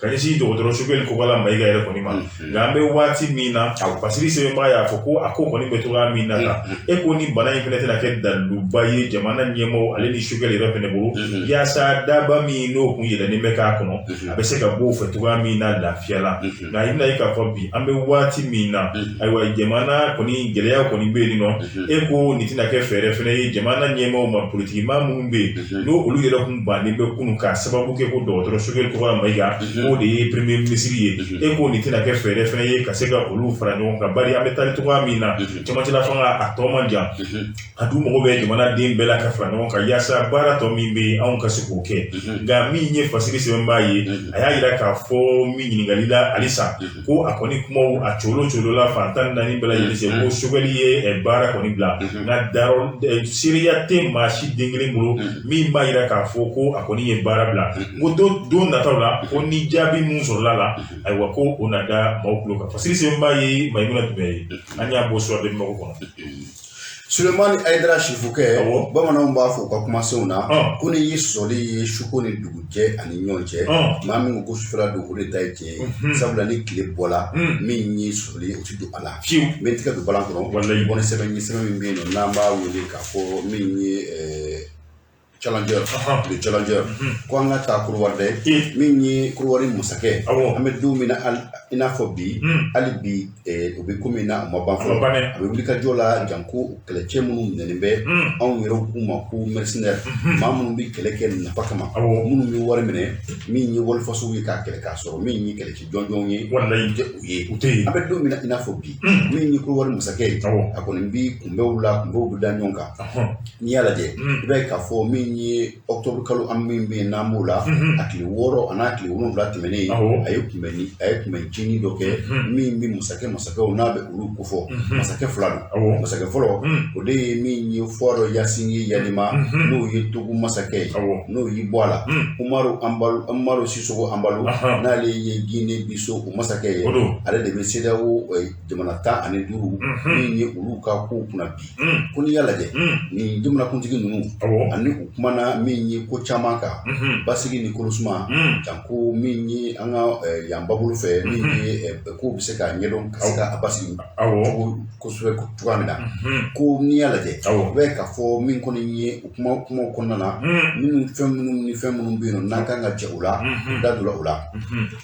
ɲɛsin dɔgɔtɔrɔ Choguel Kokalla Maïga yɛrɛ kɔni ma. Nka an bɛ waati min na, Fasiri sɛbɛnbaga y'a fɔ ko a ko kɔni bɛ cogoya min na tan, e ko ni bana in fana tɛna kɛ daliluba ye jamana ɲɛmɔgɔw ale ni Choguel yɛrɛ fana bolo, yaasa daba min n'o kun yɛlɛnnen bɛ k'a kɔnɔ, a bɛ se ka bɔ o fɛ cogoya min na lafiya la. Nka i bɛna ye k'a fɔ bi, an bɛ waati min na, ayiwa, jamana kɔni gɛlɛya kɔni bɛ yen nɔ. E ko nin tɛna kɛ fɛɛrɛ fana ye jamana ɲɛmɔgɔw ma, politiki maa minnu bɛ yen n'o olu yɛrɛ kun bannen bɛ kunun k'a sababu kɛ ko dɔgɔtɔrɔ Choguel Kokalla Maïga k'o de ye premier ministre ye, e ko nin tɛna kɛ fɛɛrɛ fana ye ka se ka olu fara ɲɔgɔn kan, bari an bɛ taali cogoya min na, camancɛla fanga a tɔ man jan, a dun mago bɛ jamana den bɛɛ la ka fara ɲɔgɔn kan yaasa baara tɔ min bɛ yen, anw ka se k'o kɛ. Nka min ye Fasiri sɛbɛnbaa ye, a y'a yira k'a fɔ min ɲininkali la halisa, ko a kɔni kumaw a colo colo la fan 14 bɛɛ lajɛlen fɛ ko Choguel ye baara kɔni bila, nka darɔ seereya tɛ maa si den kelen bolo min b'a yira k'a fɔ ko a kɔni ye baara bila. Ko don nataw la, ko ni jaabi mun sɔrɔla la, ayiwa, ko o na da maaw tulo kan. Fasiri sɛbɛnbaa ye Mayimuna Dunbiya ye, an y'a bɔ Soir de Bamako kɔnɔ. Sulemani Hayidara Sifukɛ, bamananw b'a fɔ u ka kumasenw na ko ni ye sɔsɔli ye suko ni dugujɛ ani ɲɔgɔn cɛ, maa min ko sufɛla don, o de ta ye tiɲɛ ye, sabula ni tile bɔla, min ye sɔsɔli ye, o ti don a la. Fiyewu. N bɛ n tigɛ don balan kɔnɔ. Walayi. Bɔ ni sɛbɛn ye, sɛbɛn min bɛ yen nɔ n'an b'a wele k'a fɔ min ye Challenger, le Challenger, ko an ka taa Korowari dɛ, min ye Korowari masakɛ. An bɛ don min na i n'a fɔ bi, hali bi o bɛ komi na o ma ban fɔlɔ, a bɛ wuli ka jɔ la janko kɛlɛcɛ minnu minɛnen bɛ, anw yɛrɛw k'u ma ko mercenaire, maa minnu bɛ kɛlɛ kɛ nafa kama, minnu bɛ wari minɛ, min ye walifasow ye k'a kɛlɛ k'a sɔrɔ min ye kɛlɛcɛ jɔnjɔnw ye, tɛ u ye. U tɛ yen. An bɛ don min na i n'a fɔ bi, min ye Korowari masakɛ ye, a kɔni bi kunbɛnw la, kunbɛnw bɛ da ɲɔgɔn kan. N'i y'a lajɛ, i b'a ye k'a fɔ min ye octobre kalo an min bɛ yen n'an b'o la, a tile 6 a n'a tile 7 tɛmɛnen, a ye kunbɛn cinin dɔ kɛ min bɛ masakɛw n'a bɛ olu kofɔ. Masakɛ fila don. Masakɛ fɔlɔ, o de ye min ye Faure Gnassingbé Eyadéma, n'o ye Togo masakɛ ye. N'o y'i bɔ a la, Umaru Umaru Sissoco Embaló, n'ale ye Guinée Bissau o masakɛ ye, ale de bɛ CEDEAO jamana 15 min ye olu ka kow kunna bi. Ko n'i y'a lajɛ, nin jamanakuntigi ninnu ani u kumana min ye ko caman kan, basigi ni kolosuma, janko min ye an ka yan babolo fɛ, min ye kow bɛ se ka ɲɛdɔn ka se ka a basigi cogo kosɛbɛ cogoya min na. Ko n'i y'a lajɛ, i b'a ye k'a fɔ min kɔni ye o kuma kumaw kɔnɔna na, minnu fɛn minnu ni fɛn minnu bɛ yen nɔ n'an kan ka jɛ o la, u da donna o la.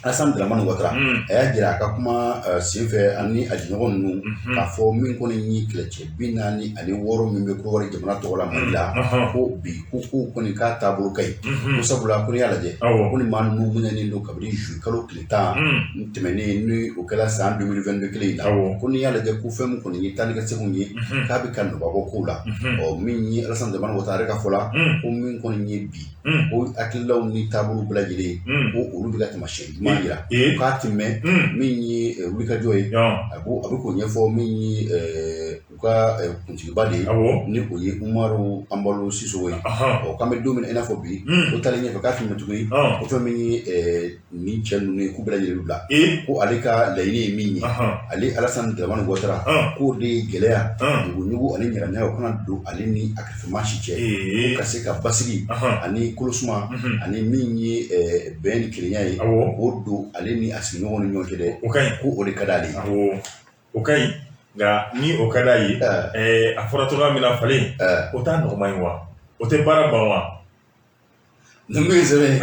Alassane Dramane Ouattara, a y'a jira a ka kuma senfɛ ani a jɛɲɔgɔn ninnu k'a fɔ min kɔni ye kɛlɛcɛ 46 min bɛ Korowari jamana tɔgɔ la Mali la, ko bi k'u ko kɔni k'a taabolo ka ɲi, ko sabula ko n'i y'a lajɛ, ko ni maa ninnu minɛnen don kabini juillet kalo tile 10 tɛmɛnen, ni o kɛra san 2022 kelen in na, ko n'i y'a lajɛ ko fɛn min kɔni ye taa ni ka seginw ye, k'a bɛ ka nɔba bɔ kow la. Ɔ, min ye Alassane Dramane Ouattara yɛrɛ ka fɔ la, ko min kɔni ye bi, ko hakililaw ni taabolo bɛɛ lajɛlen, ko olu bɛ ka taamasiyɛn ɲuman jira, k'a ti mɛn. Min ye wulikajɔ ye, a bɛ k'o ɲɛfɔ min ye u ka kuntigiba de ye, ni o ye Umaru Embalo Sissoco ye. Ɔ, k'an bɛ don min na i n'a fɔ bi, ko taalen ɲɛfɛ k'a ti mɛn tuguni, ko fɛn min ye nin cɛ ninnu ye, k'u bɛɛ lajɛlen bila, ko ale ka laɲini ye min ye, ale Alassane Dramane Ouattara, k'o de ye gɛlɛya, ɲugu ani ɲagamiya, o kana don ale ni a kɛrɛfɛmaa si cɛ, ko ka se ka basigi ani kolosuma ani min ye bɛn ni kelenya ye, k'o don ale ni a sigiɲɔgɔnw ni ɲɔgɔn cɛ dɛ, o ka ɲi, ko o de ka d'ale ye. O ka ɲi, nka ni o ka d'a ye, a fɔra cogoya min na falen, o t'a nɔgɔman ye wa? O tɛ baara ban wa? Ninnu ye sɛbɛn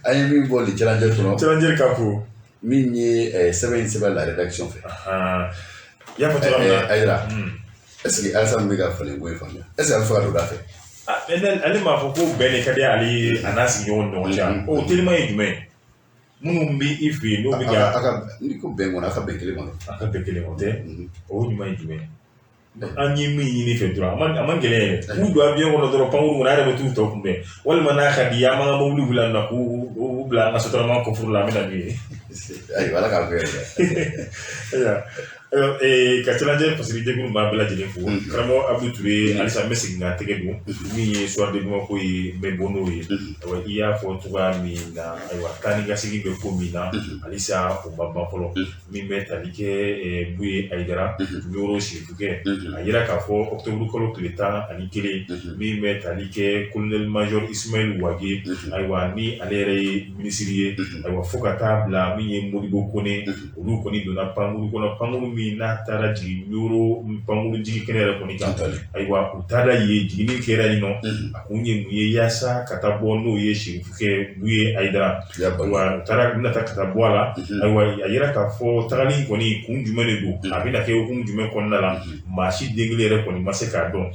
an ye min bɔ Le Challenger kɔnɔ. Challenger ka ko min ye sɛbɛn in sɛbɛn la rédaction fɛ. I y'a fɔ cogoya min na. Ayiwa, est ce que Alassane bɛ ka falen ko in faamuya? Est ce que a bɛ fɛ ka don da fɛ? Ale m'a fɔ ko bɛn de ka di ale ye a n'a sigiɲɔgɔnw ni ɲɔgɔn cɛ. O teliman ye jumɛn ye? Minnu bɛ i fɛ yen, n'o bɛ ka a ka n'i ko bɛn kɔnɔ, a ka bɛn kelen kɔnɔ. A ka bɛn kelen kɔnɔ tɛ, o ɲuman ye jumɛn ye? An ye min ɲini fɛ dɔrɔn, a man gɛlɛn yɛrɛ. K'u don avion kɔnɔ dɔrɔn, pankuru kɔnɔ, a yɛrɛ bɛ t'u tɔ kunbɛn, walima n'a ka di ye, an b'an ka mobili bila na k'u bila an ka sotarama kɔfuru la, an bɛ na n'u ye. Ayiwa, Ala k'a bɛɛ yɛrɛ. Ayiwa, ka Challenger fasiri jɛkulu maa bɛɛ lajɛlen fo. Karamɔgɔ Abdou Touré, halisa n bɛ segin ka tɛgɛ don min ye Soir de Bamako ye, n bɛ bɔ n'o ye. Ayiwa, i y'a fɔ cogoya min na, ayiwa, taa ni ka segin bɛ ko min na, halisa o ma ban fɔlɔ. Min bɛ tali kɛ Buye Hayidara, Ɲoro Sirifukɛ, a yira k'a fɔ octobre kalo tile 11, min bɛ tali kɛ colonel major Ismaël Wagué, ayiwa, ni ale yɛrɛ ye minisiri ye, ayiwa, fo ka taa bila min ye Modibo Kone, olu kɔni donna pankuru kɔnɔ, pankuru min n'a taara jigin Ɲoro pankuru jigin kɛnɛ yɛrɛ kɔni kan. Ayiwa, u taara yen, jiginni kɛra yen nɔ, a kun ye mun ye? Yaasa ka taa bɔ n'o ye Sirifukɛ Buye Hayidara. Ayiwa, u taara bɛna taa ka taa bɔ a la. Ayiwa, a yira k'a fɔ tagali kɔni kun jumɛn de don, a bɛna kɛ hukumu jumɛn kɔnɔna la, maa si den kelen yɛrɛ kɔni ma se k'a dɔn.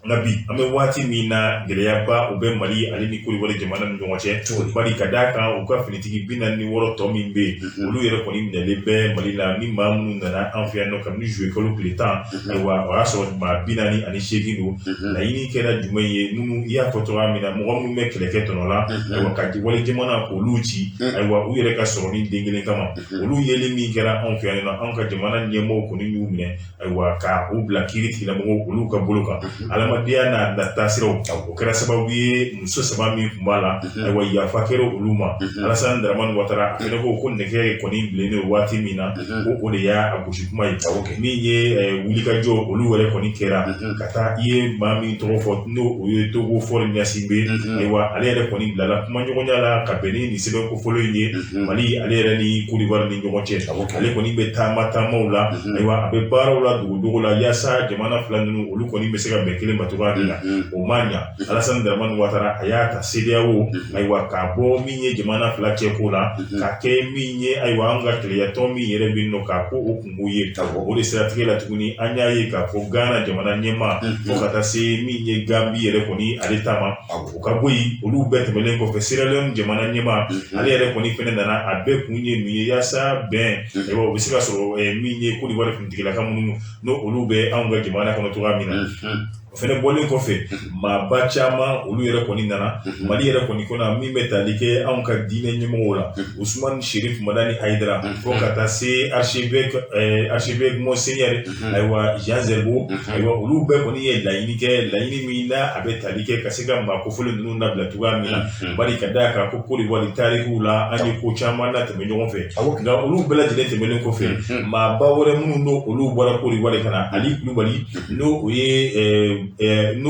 Nka bi an bɛ waati min na, gɛlɛyaba o bɛ Mali ale ni Côte d'Ivoire jamana ni ɲɔgɔn cɛ, bari ka d'a kan u ka finitigi 46 tɔ min bɛ yen, olu yɛrɛ kɔni minɛlen bɛ Mali la. Ni maa minnu nana an fɛ yan nɔ kabini juillet kalo tile 10, ayiwa, o y'a sɔrɔ maa 48 don. Laɲini kɛra jumɛn ye? Minnu i y'a fɔ cogoya min na, mɔgɔ minnu bɛ kɛlɛkɛ tɔnɔ la, ayiwa, ka wali jamana k'olu ci, ayiwa, u yɛrɛ ka sɔrɔ ni den kelen kama, olu yeli min kɛra anw fɛ yan nɔ, anw ka jamana ɲɛmɔgɔw kɔni y'u minɛ, ayiwa, ka u bila kiiri tigilamɔgɔw olu ka bolo kan. Adamadenya n'a nataasiraw, o kɛra sababu ye muso saba min tun b'a la, ayiwa, yafa kɛra olu ma. Alassane Dramane Ouattara, a fɛnɛ ko ko nɛgɛ kɔni bilennen waati min na, ko o de y'a gosi kuma ye. Min ye wulikajɔ olu yɛrɛ kɔni kɛra ka taa, i ye maa min tɔgɔ fɔ, n'o o ye Togo Faure Gnassingbé, ayiwa, ale yɛrɛ kɔni bilala kumaɲɔgɔnya la ka bɛn ni nin sɛbɛn kofɔlen in ye Mali ale yɛrɛ ni Côte d'Ivoire ni ɲɔgɔn cɛ. Ale kɔni bɛ taama taamaw la, ayiwa, a bɛ baaraw la dogodogo la, yaasa jamana fila ninnu olu kɔni bɛ se ka bɛn kelen ma cogoya min na. O ma ɲa. Alassane Dramane Ouattara, a y'a ta CEDEAO, ayiwa, k'a bɔ min ye jamana fila cɛ ko la, k'a kɛ min ye, ayiwa, an ka kɛlɛyatɔn min yɛrɛ bɛ yen nɔ, k'a ko o kungo ye. O de siratigɛ la tuguni, an y'a ye k'a fɔ Ghana jamana ɲɛmaa, fo ka taa se min ye Gambie yɛrɛ kɔni ale ta ma, o ka bɔ yen. Olu bɛɛ tɛmɛnen kɔfɛ, Sierra Leone jamana ɲɛmaa, ale yɛrɛ kɔni fɛnɛ nana. A bɛɛ kun ye mun ye? Yaasa bɛn, ayiwa, o bɛ se ka sɔrɔ min ye Côte d'Ivoire finitigilaka minnu n'o olu bɛ anw ka jamana kɔnɔ cogoya min na. O fɛnɛ bɔlen kɔfɛ, maaba caman olu yɛrɛ kɔni nana Mali yɛrɛ kɔni kɔnɔ, min bɛ tali kɛ anw ka diinɛ ɲɛmɔgɔw la, Ousmane Chérif Madani Haïdara, fo ka taa se archevêque monseigneur, ayiwa, Jean Zerbo, ayiwa, olu bɛɛ kɔni ye laɲini kɛ, laɲini min n'a a bɛ tali kɛ ka se ka maa kofɔlen ninnu labila cogoya min na, bari ka d'a kan ko Côte d'Ivoire tarikuw la, an ye ko caman latɛmɛ ɲɔgɔn fɛ. Nka olu bɛɛ lajɛlen tɛmɛnen kɔfɛ, maaba wɛrɛ minnu n'o olu bɔra Côte d'Ivoire ka na, Ali Kulubali, n'o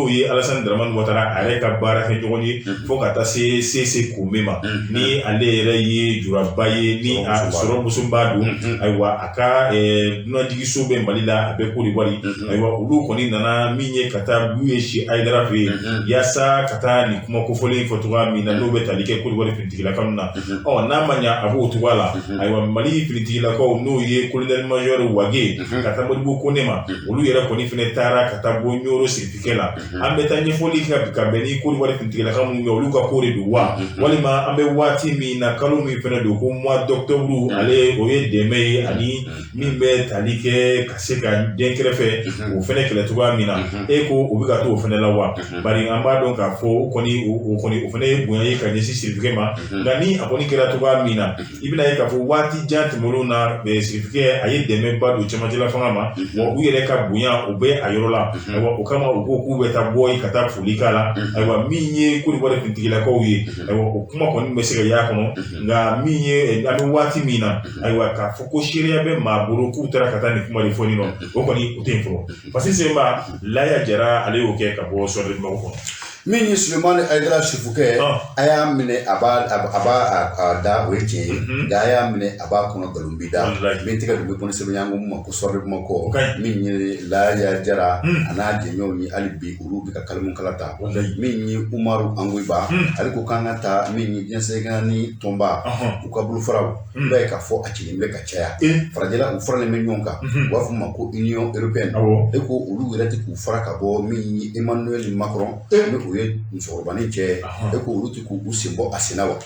ye Alassane Dramane Ouattara a yɛrɛ ka baarakɛ ɲɔgɔn ye, fo ka taa se Sese Kome ma, ni ale yɛrɛ ye juraba ye, ni a sɔrɔ musoba don, ayiwa, a ka dunanjiginso bɛ Mali la, a bɛ Côte d'Ivoire. Ayiwa, olu kɔni nana min ye ka taa Buye Si Hayidara fɛ yen, yaasa ka taa nin kuma kofɔlen fɔ cogoya min na, n'o bɛ tali kɛ Côte d'Ivoire finitigilakaw na. Ɔ, n'a ma ɲa a b'o cogoya la, ayiwa, Mali finitigilakaw, n'o ye colonel major Wagué, ka taa Modibo Kone ma, olu yɛrɛ kɔni fɛnɛ taara ka taa bɔ Ɲoro. sirifikɛ la, an bɛ taa ɲɛfɔli kɛ ka bɛn ni Kodiwari finitigilaka minnu ye, olu ka ko de don wa, walima an bɛ waati min na, kalo min fana don ko mois d'octobre, ale o ye dɛmɛ ye ani min bɛ tali kɛ ka se ka den kɛrɛfɛ o fana kɛlɛ cogoya min na, e ko o bɛ ka to o fana la wa? Bari an b'a dɔn k'a fɔ o kɔni o kɔni o fana ye bonya ye ka ɲɛsin sirifikɛ ma. Nka ni a kɔni kɛra cogoya min na, i bɛna ye k'a fɔ waati jan tɛmɛnenw na, sirifikɛ a ye dɛmɛba don cɛmancɛla fanga ma, wa u yɛrɛ ka bonya o bɛ a yɔrɔ la. Ayiwa, o kama u ko k'u bɛ taa bɔ yen ka taa foli k'a la. Ayiwa, min ye Kodiwari finitigilakaw ye, ayiwa, o kuma kɔni bɛ se ka y'a kɔnɔ. Nka min ye an bɛ waati min na, ayiwa, k'a fɔ ko seereya bɛ maa bolo k'u taara ka taa nin kuma de fɔ nin nɔ, o kɔni o tɛ yen fɔlɔ. Parce que Senba Laya Jara, ale y'o kɛ ka bɔ Soir de Bamako kɔnɔ. Min ye Sulemani Ayidara Sufukɛ, a y'a minɛ a b'a a b'a a da, o ye tiɲɛ ye, nka a y'a minɛ a b'a kɔnɔ, nkalon b'i da. Min tɛgɛ dun bɛ kɔnɔ sɛbɛn an ko min ma ko Soir de Bamako, min ye Laya Jara a n'a jɛɲɔgɔnw ye, hali bi olu bɛ ka kalimu kala ta. Min ye Umaru Angoyiba, ale ko k'an ka taa min ye diɲɛ seleke tɔnba u ka bolofaraw, i b'a ye k'a fɔ a cilen bɛ ka caya farajɛla, u faralen bɛ ɲɔgɔn kan, u b'a fɔ ma ko Union européenne. E ko olu yɛrɛ tɛ k'u fara ka bɔ min ye Emmanuel Macron, ni o ye musokɔrɔbanin cɛ ye, e ko olu tɛ k'u sen bɔ a sen na wa?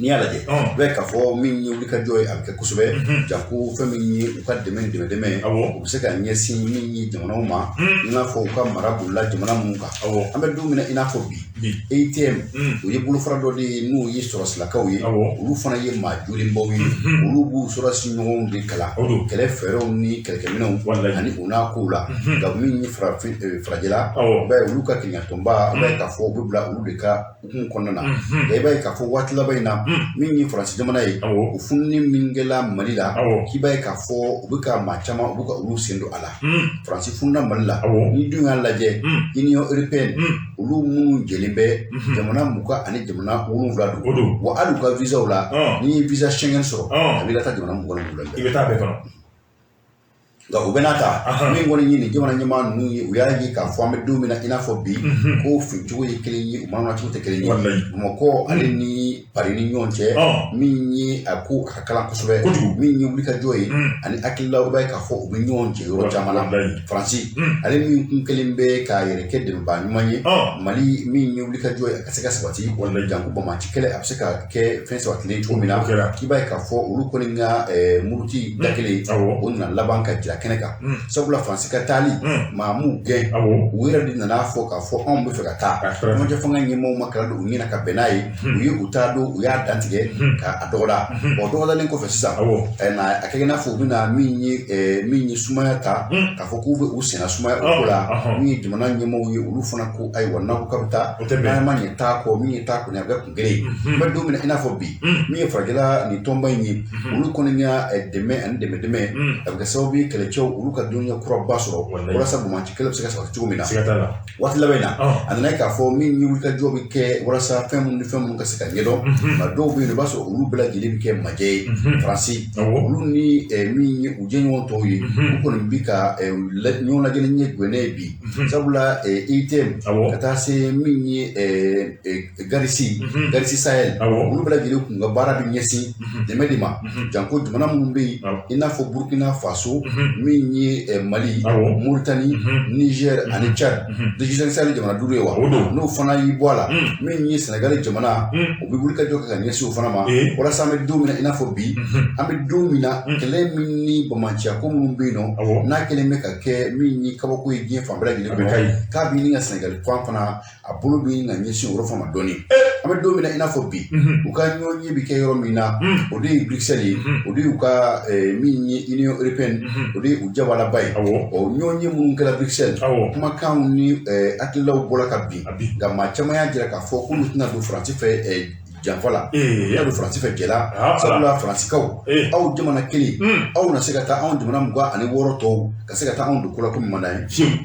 N'i y'a lajɛ, i b'a ye k'a fɔ min ye wulikajɔ ye, a bɛ kɛ kosɛbɛ, janko fɛn min ye u ka dɛmɛ ni dɛmɛ dɛmɛ, u bɛ se ka ɲɛsin min ye jamanaw ma, i n'a fɔ u ka mara bolila jamana minnu kan. An bɛ don min na i n'a fɔ bi, EUTM, o ye bolofara dɔ de ye, n'o ye sɔrɔsilakaw ye, olu fana ye maa jolenbaw ye, olu b'u sɔrɔsi ɲɔgɔnw de kalan kɛlɛ fɛɛrɛw ni kɛlɛkɛminɛnw ani u n'a kow la. Nka min ye farafin farajɛla, i b'a ye olu ka kelenyatɔnba, i b'a ye k'a fɔ u bɛ bila olu de ka hukumu kɔnɔna na. Nka i b'a ye k'a fɔ waati laban in na, min ye Faransi jamana ye, o fununi min kɛla Mali la, k'i b'a ye k'a fɔ u bɛ ka maa caman, u bɛ ka olu sen don a la. Faransi fununa Mali la, ni dun y'a lajɛ, Union européenne, olu minnu jɛlen bɛ jamana 20 ani jamana 7 don wa, hali u ka visaw la, n'i ye visa Schengen sɔrɔ, a b'i lataa jamana 27. I bɛ taa bɛɛ kɔnɔ. Nka u bɛ n'a ta min kɔni ye nin jamana ɲɛmaa ninnu ye, u y'a ye k'a fɔ an bɛ don min na i n'a fɔ bi, ko fincogo ye kelen ye, u manamana cogo tɛ kelen ye. Bamakɔ ale ni Paris ni ɲɔgɔn cɛ, min ye a ko a ka kalan kosɛbɛ, min ye wulikajɔ ye ani hakililaw, i b'a ye k'a fɔ u bɛ ɲɔgɔn cɛ yɔrɔ caman na. Faransi ale min kun kelen bɛ k'a yɛrɛ kɛ dɛmɛbaa ɲuman ye Mali, min ye wulikajɔ ye a ka se ka sabati, janko banbaanci kɛlɛ a bɛ se ka kɛ fɛn sabatilen cogo min na, k'i b'a ye k'a fɔ olu kɔni ka muruti da kelen, o nana laban ka jira kɛnɛ kan. Sabula Faransi ka taali, maa m'u gɛn, u yɛrɛ de nana fɔ k'a fɔ anw bɛ fɛ ka taa. Cɛmancɛ fanga ɲɛmaaw ma kala don u ɲɛna ka bɛn n'a ye, u ye u taa don, u y'a dantigɛ k'a dɔgɔda. Bon, dɔgɔdalen kɔfɛ sisan, a kɛ i n'a fɔ u bɛna min ye sumaya ta k'a fɔ k'u bɛ u senna sumaya o ko la. Min ye jamana ɲɛmaaw ye, olu fana ko ayiwa, n'aw ko k'a bɛ taa, n'an ma ɲɛ taa kɔ, min ye taa kɔni a bɛ kɛ kun kelen ye. N bɛ don min na i n'a fɔ bi, min ye farajɛla nin tɔnba in ye, olu kɔni ka dɛmɛ ani dɛmɛ dɛmɛ, a bɛ kɛ sababu ye kɛlɛcɛw olu ka dɔnniya kuraba sɔrɔ walasa banbaanci kɛlɛ bɛ se ka sabati cogo min na. Waati laban in na, a nana ye k'a fɔ min ye wulikajɔ bɛ kɛ walasa fɛn minnu ni fɛn minnu ka se ka ɲɛdɔn, nka dɔw bɛ yen, i b'a sɔrɔ olu bɛɛ lajɛlen bɛ kɛ majɛ ye. Faransi, olu ni min ye u jɛɲɔgɔn tɔw ye, u kɔni bi ka ɲɔgɔn lajɛ ni ɲɛ gɛnɛ ye bi. Sabula EUTM, ka taa se min ye Garisi Garisi Sahel, olu bɛɛ lajɛlen kun ka baara bɛ ɲɛsin dɛmɛ de ma, janko jamana minnu bɛ yen i n'a fɔ Burkina Faso, min ye Mali, Mauritanie, Niger ani Tchad, G5 Sahel jamana 5 ye wa, n'o fana y'i bɔ a la, min ye Senegali jamana, o bɛ wuli ka jɔ kɛ ka ɲɛsin o fana ma. Walasa an bɛ don min na i n'a fɔ bi, an bɛ don min na, kɛlɛ min ni bamanciya ko minnu bɛ yen nɔ, n'a kɛlen bɛ ka kɛ min ye kabako ye diɲɛ fan bɛɛ lajɛlen kɔnɔ, k'a bɛ ɲini ka Senegali fan fana a bolo bɛ ɲini ka ɲɛsin o yɔrɔ fana ma dɔɔnin. An bɛ don min na i n'a fɔ bi, u ka ɲɔgɔn ye bɛ kɛ yɔrɔ min na, o de ye Bruxelles ye, o de y'u ka min ye Union européenne, o de ye u jabalaba ye. O ɲɔgɔn ye minnu kɛra Bruxelles, kumakanw ni hakililaw bɔra ka bin, nka maa caman y'a jira k'a fɔ k'olu tɛna don Faransi fɛ janfa la, tɛna don Faransi fɛ jɛla. Sabula Faransikaw, aw jamana kelen, aw na se ka taa anw jamana 26 tɔw ka se ka taa anw don ko la ko min man d'an ye. Fiyewu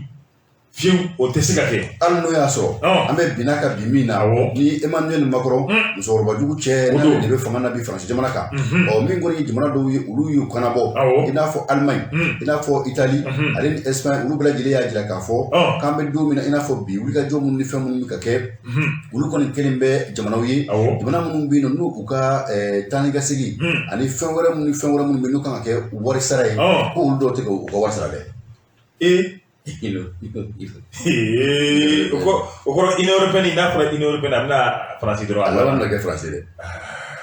fiyewu, o tɛ se ka kɛ. Hali n'o y'a sɔrɔ an bɛ binna ka bin min na ni Emmanuel Macron, musokɔrɔba jugu cɛ, n'ale de bɛ fanga na bi Faransi jamana kan. Ɔ, min kɔni ye jamana dɔw ye, olu y'u kanabɔ, i n'a fɔ Allemagne, i n'a fɔ Italie ale ni Espagne, olu bɛɛ lajɛlen y'a jira k'a fɔ k'an bɛ don min na i n'a fɔ bi, wulikajɔ minnu ni fɛn minnu bɛ ka kɛ, olu kɔni kelen bɛ jamanaw ye, jamana minnu bɛ yen nɔ, n'u u ka taa ni ka segin ani fɛn wɛrɛ minnu ni fɛn wɛrɛ minnu bɛ yen n'u kan ka kɛ wari sara ye, ko olu dɔw tɛ ka u ka wari sara dɛ. O kɔrɔ Union européenne, n'a fɔra Union européenne, a bɛna Faransi dɔrɔn. A laban bɛna kɛ Faransi dɛ.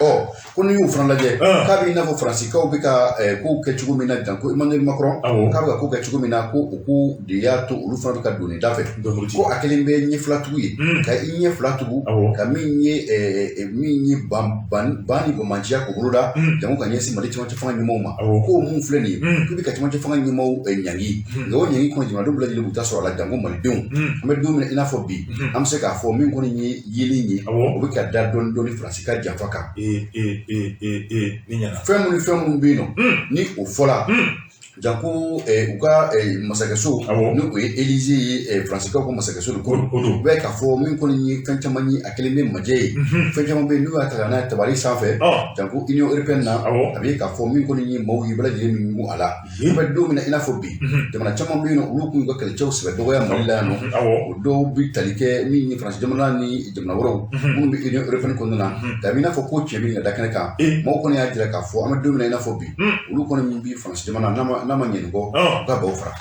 Ɔ, ko n'i y'o fana lajɛ, k'a bɛ i n'a fɔ Faransikaw bɛ ka kow kɛ cogo min na, janko Emmanuel Macron, k'a bɛ ka ko kɛ cogo min na, ko o ko de y'a to olu fana bɛ ka don nin da fɛ, ko a kɛlen bɛ ɲɛ fila tugu ye, ka i ɲɛ fila tugu, ka min ye ban ni banbaanciya k'o boloda, janko ka ɲɛsin Mali cɛmancɛ fanga ɲɛmaaw ma, k'o mun filɛ nin ye, k'u bɛ ka cɛmancɛ fanga ɲɛmaaw ɲangi, nka o ɲangi kɔnɔ, jamanadenw bɛɛ lajɛlen b'u ta sɔrɔ a la, janko Malidenw. An bɛ don min na i n'a fɔ bi, an bɛ se k'a fɔ min kɔni ye yelen ye, o bɛ ka da dɔɔni dɔɔni Faransi ka janfa kan. Fɛn minnu ni fɛn minnu bɛ yen nɔ, ni o fɔla, janko u ka masakɛso, ni o ye Élysée ye, Faransikaw ka masakɛso de ko don, u bɛ k'a fɔ min kɔni ye fɛn caman ye, a kɛlen bɛ majɛ ye, fɛn caman bɛ yen n'u y'a ta ka n'a ye tabali sanfɛ, janko Union européenne na, a bɛ k'a fɔ min kɔni ye maaw ye bɛɛ lajɛlen min ɲugun a la. An bɛ don min na i n'a fɔ bi, jamana caman bɛ yen nɔ, olu kun ka kɛlɛcɛw sɛbɛ dɔgɔya Mali la yan nɔ, o dɔw bɛ tali kɛ min ye Faransi jamana ni jamana wɛrɛw minnu bɛ Union européenne kɔnɔna na, nka a bɛ i n'a fɔ ko cɛ bɛ ka da kɛnɛ kan. Maaw kɔni y'a jira k'a fɔ an bɛ don min na i n'a fɔ bi, olu kɔni min bɛ Faransi jamana n'a ma ɲɛ nin kɔ, u ka baw fara.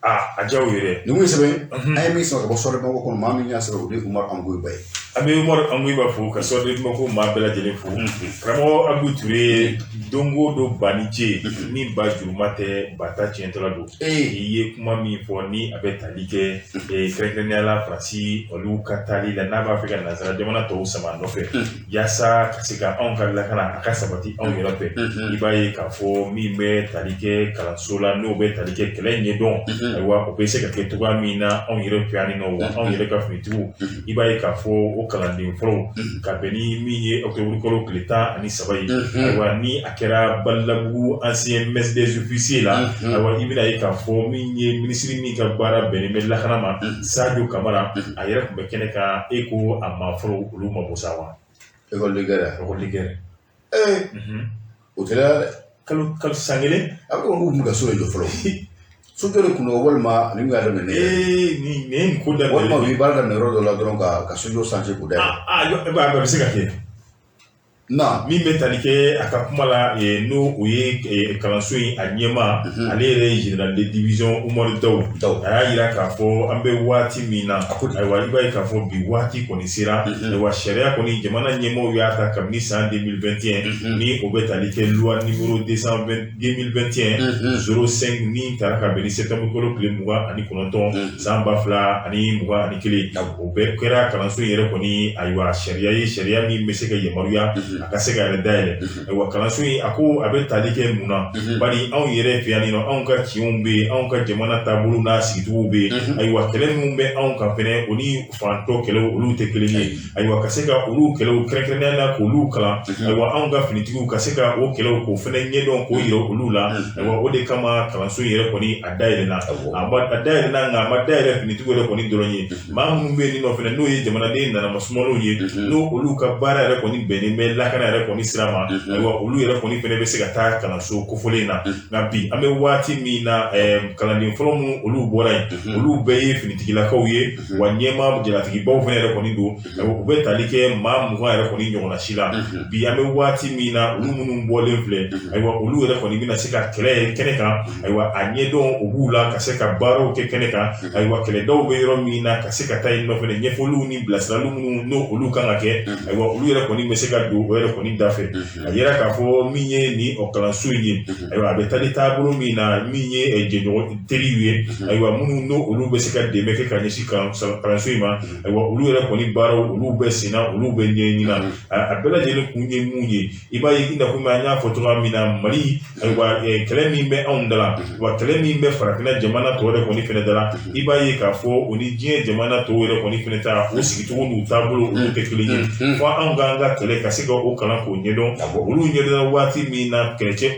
A diyaw yɛrɛ. Nin kun ye sɛbɛn an ye min sɔrɔ ka bɔ Soir de Bamako kɔnɔ, maa min y'a sɛbɛn, o de ye Umaru Angoyiba ye. An bɛ Umaru Angoyiba fo, ka Soir de Bamako maa bɛɛ lajɛlen fo. Karamɔgɔ Abu Ture, don o don ba ni ce ni ba juruma tɛ, ba ta tiɲɛtɔla don. I ye kuma min fɔ ni a bɛ tali kɛ kɛrɛnkɛrɛnnenya la Faransi olu ka taali la, n'a b'a fɛ ka nansara jamana tɔw sama nɔfɛ yaasa ka se ka anw ka lakana a ka sabati anw yɛrɛ fɛ, i b'a ye k'a fɔ min bɛ tali kɛ kalanso la, n'o bɛ tali kɛ kɛlɛ ɲɛdɔn, ayiwa, o bɛ se ka kɛ cogoya min na anw yɛrɛ fɛ yan nɔ, wa anw yɛrɛ ka finitigiw, i b'a ye k'a fɔ o kalanden fɔlɔw ka bɛn ni min ye octobre kalo tile 13 ye, ayiwa, ni a kɛra Balabugu ancien mess des officiers la, ayiwa, i bɛna ye k'a fɔ min ye minisiri min ka baara bɛnnen bɛ lakana ma, Sadio Kamara, a yɛrɛ tun bɛ kɛnɛ kan. E ko a maa fɔlɔ olu ma bɔ sa wa? École de guerre. École de guerre. O kɛra dɛ. Kalo san kelen. A bɛ ko k'u ka so de jɔ fɔlɔ. Sojɔ de kun don, walima nin y'a daminɛ ne yɛrɛ. Nin ye nin ko daminɛ. Walima u ye baara daminɛ yɔrɔ dɔ la dɔrɔn ka sojɔ sanse k'o dayɛlɛ. A bɛ se ka kɛ. Na min bɛ tali kɛ a ka kuma la, n'o o ye kalanso in a ɲɛmaa, ale yɛrɛ ye général de division Umaru Daw, a y'a jira k'a fɔ an bɛ waati min na, ayiwa, i b'a ye k'a fɔ bi waati kɔni sera, ayiwa, sariya kɔni jamana ɲɛmaaw y'a ta kabini san 2021, ni o bɛ tali kɛ loi numéro 2021 05, ni taara ka bɛn ni septembre kalo tile 29 san 2021, o bɛɛ kɛra kalanso in yɛrɛ kɔni, ayiwa, sariya ye, sariya min bɛ se ka yamaruya a ka se ka yɛrɛ dayɛlɛ. Ayiwa, kalanso in, a ko a bɛ tali kɛ mun na? Bari anw yɛrɛ fɛ yan nɔ, anw ka tiɲɛw bɛ yen, anw ka jamana taabolo n'a sigicogo bɛ yen, ayiwa, kɛlɛ minnu bɛ anw kan fɛnɛ, o ni fantɔ kɛlɛw olu tɛ kelen ye. Ayiwa, ka se ka olu kɛlɛw kɛrɛnkɛrɛnnenya la k'olu kalan, ayiwa, anw ka finitigiw ka se ka o kɛlɛw k'o fɛnɛ ɲɛdɔn k'o yira olu la. Ayiwa, o de kama kalanso in yɛrɛ kɔni a dayɛlɛnna, a dayɛlɛnna, nka a ma dayɛlɛ finitigiw yɛrɛ kɔni dɔrɔn ye. Maa minnu bɛ yen nɔ fɛnɛ, n'o ye jamanaden nanamasumalenw ye, n'o olu ka baara yɛrɛ kɔni bɛnnen bɛ lakana yɛrɛ kɔni sira ma, ayiwa, olu yɛrɛ kɔni fɛnɛ bɛ se ka taa kalanso kofɔlen na. Nka bi an bɛ waati min na, kalanden fɔlɔ minnu olu bɔra yen, olu bɛɛ ye finitigilakaw ye, wa ɲɛmaa jalatigibaw fɛnɛ yɛrɛ kɔni don, u bɛ tali kɛ maa 20 yɛrɛ kɔni ɲɔgɔnna si la. Bi an bɛ waati min na, olu minnu bɔlen filɛ, ayiwa, olu yɛrɛ kɔni bɛna se ka kɛlɛ kɛnɛ kan, ayiwa, a ɲɛdɔn o b'u la ka se ka baaraw kɛ kɛnɛ kan, ayiwa, kɛlɛdaw bɛ yɔrɔ min na, ka se ka taa yen nɔ fɛnɛ, ɲɛfɔliw ni bilasiraliw minnu n'o olu kan ka kɛ, ayiwa, olu yɛrɛ kɔni bɛ se ka don o yɛrɛ kɔni da fɛ. A yira k'a fɔ min ye nin o kalanso in ye, ayiwa, a bɛ taa ni taabolo min na, min ye jɛɲɔgɔn teriw ye, ayiwa, minnu n'o olu bɛ se ka dɛmɛ kɛ ka ɲɛsin kalanso in ma, ayiwa, olu yɛrɛ kɔni baaraw olu bɛ senna, olu bɛ ɲɛɲini. A bɛɛ lajɛlen kun ye mun ye? I b'a ye, i n'a fɔ an y'a fɔ cogoya min na, Mali, ayiwa, kɛlɛ min bɛ anw da la, wa kɛlɛ min bɛ farafinna jamana tɔw yɛrɛ kɔni fɛnɛ da la, i b'a ye k'a fɔ o ni diɲɛ jamana tɔw yɛrɛ kɔni fɛnɛ ta, o sigicogo n'u taabolo olu tɛ kelen ye. Fo anw k'an ka kɛlɛ ka se ka o kalan k'o ɲɛdɔn. Olu ɲɛdɔnna waati min na, kɛlɛcɛ,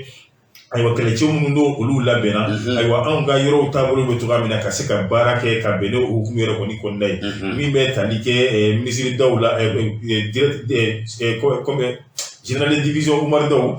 ayiwa, kɛlɛcɛ minnu n'o olu labɛnna, ayiwa, anw ka yɔrɔw taabolo bɛ cogoya min na, ka se ka baara kɛ ka bɛn n'o hukumu yɛrɛ kɔni kɔnɔna ye, min bɛ tali kɛ minisiri daw la, comme Général de division Umaru Daw,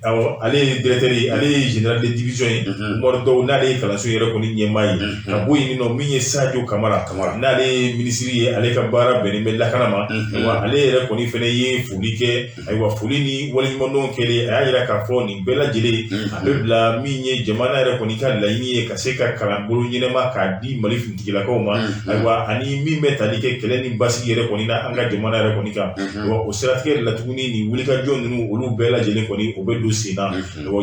awɔ, ale ye directeur ye, ale ye général de division ye, Umaru Daw, n'ale ye kalanso yɛrɛ kɔni ɲɛmaa ye. Ka bɔ yen nɔ, min ye Sadio Kamara, n'ale ye minisiri ye, ale ka baara bɛnnen bɛ lakana ma. Wa ale yɛrɛ kɔni fɛnɛ ye foli kɛ. Ayiwa, foli ni waleɲumandɔn kɛlen, a y'a yira k'a fɔ nin bɛɛ lajɛlen a bɛ bila min ye jamana yɛrɛ kɔni ka laɲini ye, ka se ka kalanbolo ɲɛnama k'a di Mali finitigilakaw ma. Ayiwa, ani min bɛ tali kɛ kɛlɛ ni basigi yɛrɛ kɔni na an ka jamana yɛrɛ kɔni kan. Wa o siratigɛ de la tuguni, nin wulikajɔ ninnu, olu bɛɛ lajɛlen kɔni, o bɛ don sen na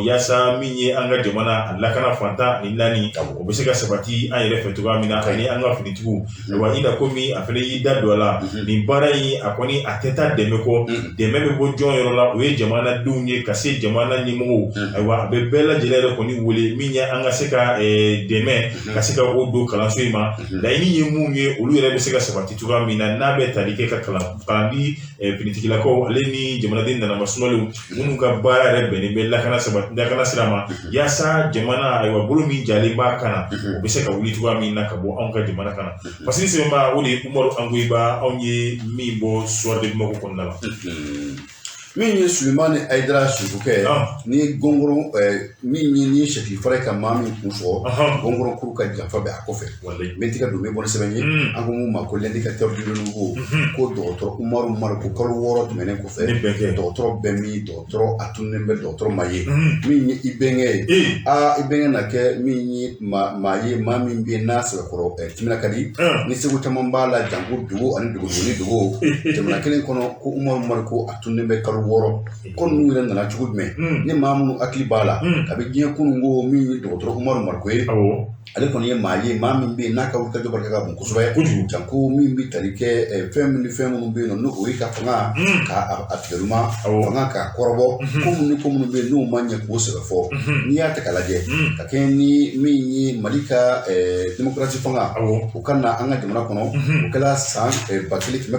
yaasa min ye an ka jamana a lakana fantan ani naani, o bɛ se ka sabati an yɛrɛ fɛ cogoya min na, ani an ka finitigiw. Ayiwa, i na komi a fana y'i da don a la, nin baara in, a kɔni a tɛ taa dɛmɛ kɔ. Dɛmɛ bɛ bɔ jɔn yɔrɔ la? O ye jamanadenw ye, ka se jamana ɲɛmɔgɔw. Ayiwa, a bɛ bɛɛ lajɛlen yɛrɛ kɔni wele, min ye an ka se ka dɛmɛ ka se ka o don kalanso in ma. Laɲini ye mun ye, olu yɛrɛ bɛ se ka sabati cogoya min na, n'a bɛ tali kɛ ka kalan di finitigilakaw, ale ni jamanaden nanama sumalenw minnu ka baara yɛrɛ bɛnnen bɛ lakana sabati, lakana sira ma, yaasa jamana, ayiwa, bolo min jalen b'a kan na, o bɛ se ka wuli cogoya min na ka bɔ anw ka jamana kan na. Fasiri sɛbɛnba, o de ye Umaru Angoyiba, anw ye min bɔ Soir de Bamako kɔnɔna la. Min ye Sulemani Ayidara Sirifukɛ ni gɔngɔrɔ, min ye ni sɛki fara ka maa min kun sɔgɔ, gɔngɔrɔ kuru ka janfa bɛ a kɔfɛ. N bɛ tigɛ don, n bɛ bɔ ni sɛbɛn ye, an ko mun ma ko l'indicateur du renouveau, ko dɔgɔtɔrɔ Umaru Mariko, kalo 6 tɛmɛnen kɔfɛ, dɔgɔtɔrɔ bɛ min, dɔgɔtɔrɔ a tununnen bɛ, dɔgɔtɔrɔ ma ye. Min ye i bɛnkɛ ye, aa, i bɛnkɛ na kɛ min ye maa ye, maa min bɛ yen n'a sɛbɛkɔrɔ timina ka di, ni seko caman b'a la, janko dugu ani dugu ni dugu jamana kelen kɔnɔ, ko Umaru Mariko a tununnen bɛ kalo 6. Ko ninnu yɛrɛ nana cogo jumɛn? Ni maa minnu hakili b'a la, kabi diɲɛ kunun ko min ye dɔgɔtɔrɔ Umaru Mariko ye, ale kɔni ye maa ye, maa min bɛ yen n'a ka wulikajɔ barika ka bon kosɛbɛ, janko min bɛ tali kɛ fɛn min ni fɛn minnu bɛ yen nɔ, n'o o ye ka fanga ka a tigɛluma fanga k'a kɔrɔbɔ, ko minnu ni ko minnu bɛ yen n'o ma ɲɛ k'o sɛbɛ fɔ. N'i y'a ta k'a lajɛ, ka kɛɲɛ ni min ye Mali ka démocratie fanga, o ka na an ka jamana kɔnɔ, o kɛra san 1991,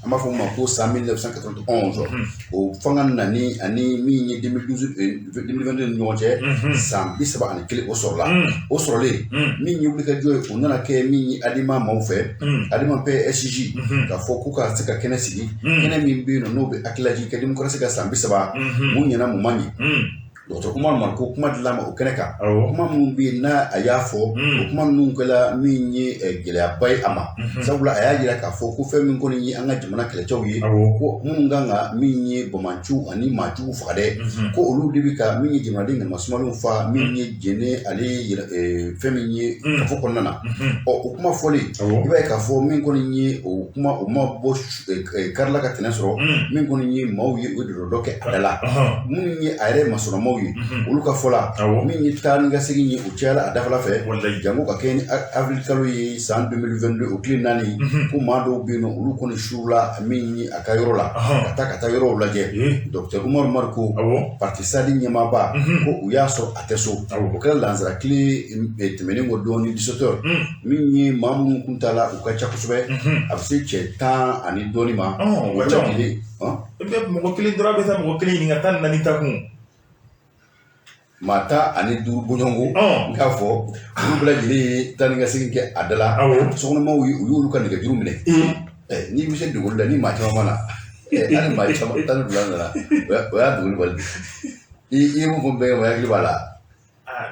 an b'a fɔ o ma ko san 1991. O fanga nani ani min ye 2012, 2022 ni ɲɔgɔn cɛ, san 31, o sɔrɔla. O sɔrɔlen, min ye wulikajɔ ye, o nana kɛ min ye Adema maaw fɛ, Adema PSG, k'a fɔ k'u ka se ka kɛnɛ sigi, kɛnɛ min bɛ yen nɔ n'o bɛ hakililajigin kɛ démocratie ka san 30, mun ɲɛna, mun ma ɲɛ. Dɔgɔtɔrɔ Umaru Mariko, kuma dilan ma o kɛnɛ kan, kuma minnu bɛ yen n'a a y'a fɔ, o kuma ninnu kɛla min ye gɛlɛyaba ye a ma, sabula a y'a jira k'a fɔ ko fɛn min kɔni ye an ka jamana kɛlɛcɛw ye, ko minnu kan ka min ye bamanciw ani maajugu faga dɛ, ko olu de bɛ ka min ye jamanaden ŋanama fa, min ye Jɛnɛ ale fɛn min ye kafo kɔnɔna na. Ɔ, o kuma fɔlen, i b'a ye k'a fɔ min kɔni ye o kuma, o ma bɔ karila ka tɛnɛ sɔrɔ. Min kɔni ye maaw ye, o ye dɔ kɛ a da la, minnu ye a yɛrɛ masɔrɔmaw ye, olu ka fɔ la, min ye taa ni ka segin ye, o cayala a dafala fɛ, janko ka kɛ ni avril kalo ye san 2022, o tile 4, ko maa dɔw bɛ yen nɔ, olu kɔni surula min ye a ka yɔrɔ la, ka taa yɔrɔw lajɛ. Docteur Umaru Mariko, parti SADI ɲɛmaaba, ko u y'a sɔrɔ a tɛ so. O kɛra lansara tile tɛmɛnen kɔ dɔɔni, 17 heures. Min ye maa minnu kun t'a la, u ka ca kosɛbɛ, a bɛ se cɛ 10 ani dɔɔni ma. O ka ca. I bɛ mɔgɔ kelen dɔrɔn bɛ taa mɔgɔ kelen ɲininka 14 ta kun. Maa 15 bɔɲɔgɔnko, n k'a fɔ olu bɛɛ lajɛlen ye taa ni ka segin kɛ a da la. Sokɔnɔmaw ye, u y'olu ka nɛgɛjuru minɛ. N'i bɛ se dogoli la, ni maa caman ma na, hali maa caman 12 nana, o y'a dogoli bali. I ye mun fɔ n bɛnkɛ ma, hakili b'a la.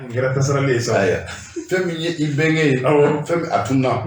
Nin kɛra tasarali ye sa. Fɛn min ye i bɛnkɛ ye, fɛn min a tununa,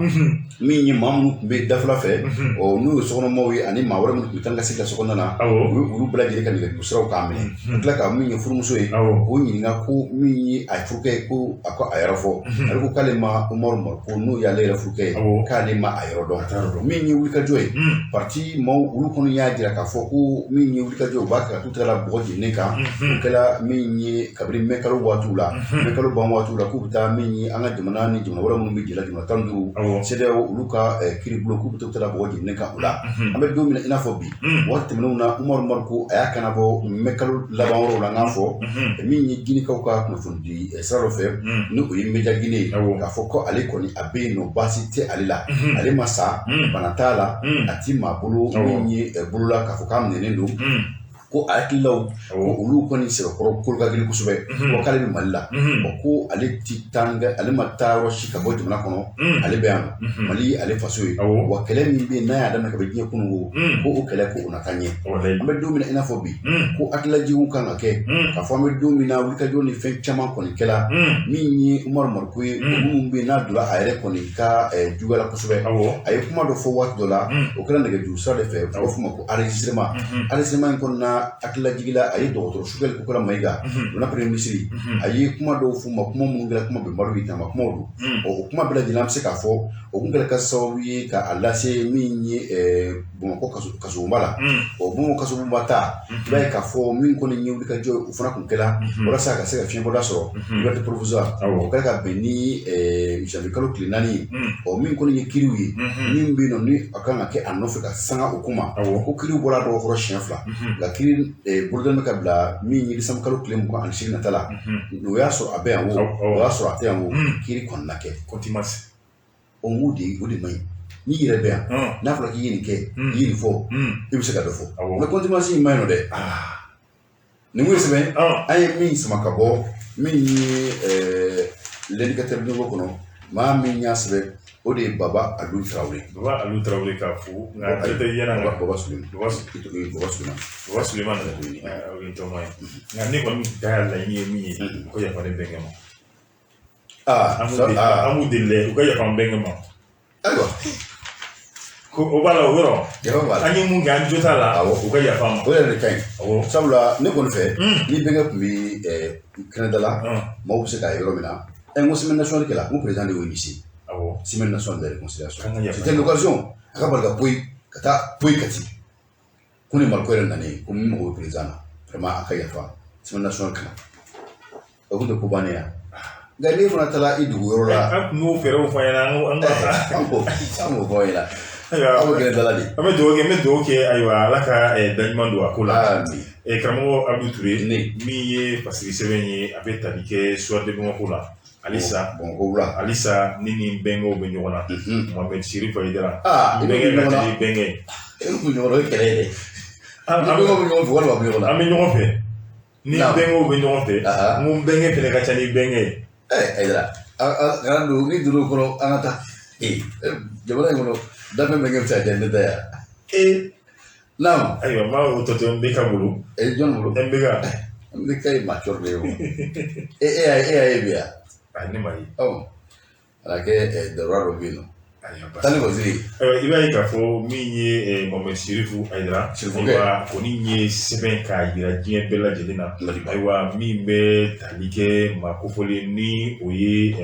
min ye maa minnu tun bɛ dafala fɛ, ɔ, n'u ye sokɔnɔmaw ye ani maa wɛrɛ minnu tun bɛ taa ni ka segin ka sokɔnɔna na, u ye olu bɛɛ lajɛlen ka nɛgɛjuru siraw k'a minɛ. Ka tila ka min ye furumuso ye, k'o ɲininka ko min ye a furukɛ ye, ko a ko a yɛrɛ fɔ, ale ko k'ale ma Umaru Mariko, n'o y'ale yɛrɛ furukɛ ye, k'ale ma a yɔrɔ dɔn. Min ye wulikajɔ ye, parti maaw, olu kɔni y'a jira k'a fɔ ko min ye wulikajɔ ye, u b'a kɛ ka t'u tɛgɛ la bɔgɔ jeninen kan. O kɛla min ye kabini mɛ kalo waatiw la, mɛ kalo ban waatiw la, k'u bɛ taa min ye an ka jamana ni jamana wɛrɛ minnu bɛ jɛla, jamana 15, CEDEAO, olu ka kiiribulon, k'u bɛ t'u tɛgɛ la bɔgɔ jeninen kan o la. An bɛ don min na i n'a fɔ bi, waati tɛmɛnenw na, Umaru Mariko a y'a kana bɔ mɛ kalo laban yɔrɔw la, n k'a fɔ min ye Ginekaw ka kunnafoni di sira dɔ fɛ, ni o ye Média Guinée ye, k'a fɔ ko ale kɔni a bɛ yen nɔ, baasi tɛ ale la, ale ma sa, bana t'a la, a ti maa bolo min ye bolola k'a fɔ k'a minɛnen don. Ko a hakililaw ko olu kɔni sɛbɛkɔrɔ kolo ka girin kosɛbɛ, ko k'ale bɛ Mali la, ko ale ti taa, ale ma taa yɔrɔ si ka bɔ jamana kɔnɔ, ale bɛ yan nɔ, Mali ye ale faso ye, wa kɛlɛ min bɛ yen n'a y'a daminɛ ka bɛ diɲɛ kunun ko o kɛlɛ ko o na taa ɲɛ. An bɛ don min na i n'a fɔ bi, ko hakililajiginw kan ka kɛ k'a fɔ an bɛ don min na, wulikajɔ ni fɛn caman kɔni kɛla min ye Umaru Mariko ye, minnu bɛ yen n'a donna a yɛrɛ kɔni ka juguya la kosɛbɛ. A ye kuma dɔ fɔ waati dɔ la, o kɛra nɛgɛjuru sira de fɛ, u b'a fɔ o ma ko enregistrement. Enregistrement in kɔnɔna hakililajigin la, a ye dɔgɔtɔrɔ Choguel Kokalla Maïga, o n'a premier ministre, a ye kuma dɔw f'u ma, kuma minnu kɛra kuma bɛnbaliw ye, tama kumaw don. O kuma bɛɛ lajɛlen, an bɛ se k'a fɔ o kun kɛra ka sababu ye k'a lase min ye Bamakɔ kasobonba la. O Bamakɔ kasobonba ta, i b'a ye k'a fɔ min kɔni ye wulikajɔ ye, o fana kun kɛra walasa a ka se ka fiɲɛbɔda sɔrɔ, liberté provisoire, o kɛra ka bɛn ni janvier kalo tile 4 ye. Ɔ, min kɔni ye kiriw ye, min bɛ yen nɔ ni a kan ka kɛ a nɔfɛ ka sanga o kuma, ko kiriw bɔra dɔgɔ kɔrɔ siɲɛ 2, nka kiri bolodalen bɛ ka bila min ye décembre kalo tile 28 nata la. O y'a sɔrɔ a bɛ yan o, o y'a sɔrɔ a tɛ yan o, kiri kɔni na kɛ. Contumace. O n de o de man ɲi. N'i yɛrɛ bɛ yan, n'a fɔra k'i ye nin kɛ, i ye nin fɔ, i bɛ se ka dɔ fɔ, mais contumace in man ɲi nɔ dɛ. Nin kun ye sɛbɛn an ye min sama ka bɔ min ye L'Indicateur Nouveau kɔnɔ, maa min y'a sɛbɛn, o de ye Baba Alu Tarawele. Baba Alu Tarawele k'a fo, nka ale tɛ yɛlɛ. Baba Sulemani. Baba Sulemani. Baba Sulemani, o ye tɔgɔ ye. Nka ne kɔni ka laɲini ye min ye, u ka yafa ne bɛnkɛ ma. An b'u deli dɛ, u ka yafa an bɛnkɛ ma. Ayiwa. Ko o b'a la, o yɔrɔ. Yafa b'a la. An ye mun kɛ, an jo t'a la. U ka yafa an ma. O yɛrɛ de ka ɲi. Sabula ne kɔni fɛ, ni bɛnkɛ tun bɛ kɛnɛda la, maaw bɛ se k'a ye yɔrɔ min na. N ko semaine nationale kɛla, n ko président de y'o initié. Semaine nationale de réconciliation. C'était l'occasion a ka bali ka bɔ yen ka taa Poyi Kati. Ko ni Mariko yɛrɛ nanen, ko min mago bɛ président na, vraiment a ka yafa semaine nationale kana. O kun tɛ ko bannen ya. Nka n'e fana taara i dugu yɔrɔ la. An tun b'o fɛɛrɛw fɔ an ɲɛna. An b'o fɔ an ɲɛna. Aw bɛ kɛnɛ da la de. An bɛ dugawu kɛ, n bɛ dugawu kɛ, ayiwa, Ala ka da ɲuman don a ko la. Karamɔgɔ Abudu Ture, min ye fasiri sɛbɛn ye, a bɛ tali kɛ Soir de Bamako la. Halisa Bamakɔ wula. Halisa ni nin bɛnkɛw bɛ ɲɔgɔn na. Mohamed Chérif Haïdara. I bɛ bɛnkɛ ka ca ni bɛnkɛ ye. E bɛ ɲɔgɔn na, o ye kɛlɛ ye dɛ. Ni bɛnkɛw bɛ ɲɔgɔn fɛ walima a bɛ ɲɔgɔn na. An bɛ ɲɔgɔn fɛ. Ni bɛnkɛw bɛ ɲɔgɔn fɛ. N ko bɛnkɛ fɛnɛ ka ca ni bɛnkɛ ye. Haïdara, a kana don ni donn'o kɔnɔ, an ka taa. Jamana in kɔnɔ, dafɛn bɛnkɛ bɛ se ka diya ne ta yan. Naamu. Ayiwa, n b'a o tɔ to MBK bolo. Jɔn bolo? MBK. MBK ye maa cɔri de ye o. E y'a ye bi yan? Ayi, ne ma ye. Ɔ, a na kɛ darura dɔ bɛ yen nɔ. Taa ni wasiri ye. Ayiwa, i b'a ye k'a fɔ min ye Mohamed Chérif Haïdara. Ayiwa, kɔni ye sɛbɛn k'a jira diɲɛ bɛɛ lajɛlen na. Ayiwa, min bɛ tali kɛ maa kofɔlen ni o ye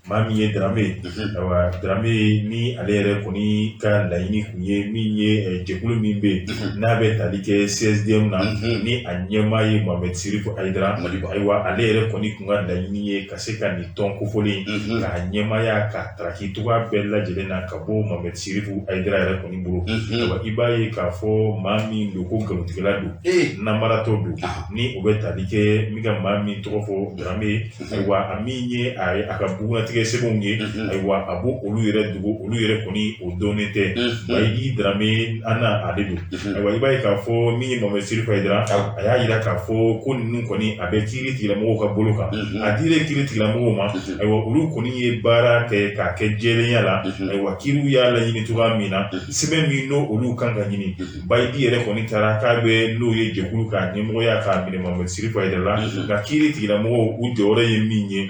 maa min ye Darame. Ayiwa, Darame ni ale yɛrɛ kɔni ka laɲini kun ye min ye, jɛkulu min bɛ yen n'a bɛ tali kɛ CSDM na, ni a ɲɛmaa ye Mohamed Chérif Haïdara. Ayiwa, ale yɛrɛ kɔni kun ka laɲini ye ka se ka nin tɔn kofɔlen k'a ɲɛmaaya ka taraki cogoya bɛɛ lajɛlen na ka bɔ Mohamed Chérif Haïdara yɛrɛ kɔni bolo. Ayiwa, i b'a ye k'a fɔ maa min don, ko nkalontigɛla don, namaratɔ don, ni o bɛ tali kɛ min ka maa min tɔgɔ fɔ Darame. Ayiwa, a min ye a ka bugunnatigɛ sɛbɛnw ye, ayiwa, a b'o olu yɛrɛ dogo, olu yɛrɛ kɔni o dɔnnen tɛ. Bayidi Darame, an na ale don. Ayiwa, i b'a ye k'a fɔ min ye Mohamed Chérif Haïdara, a y'a jira k'a fɔ ko ninnu kɔni a bɛ kiiri tigilamɔgɔw ka bolo kan. A dilen kiiri tigilamɔgɔw ma, ayiwa, olu kɔni ye baara kɛ k'a kɛ jɛlenya la. Ayiwa, kiiriw y'a laɲini cogoya min na, sɛbɛn min n'o olu kan ka ɲini, Bayidi yɛrɛ kɔni taara k'a bɛ n'o ye jɛkulu k'a ɲɛmɔgɔya k'a minɛ Mohamed Chérif Haïdara la. Nka kiiri tigilamɔgɔw, u jɔyɔrɔ ye min ye,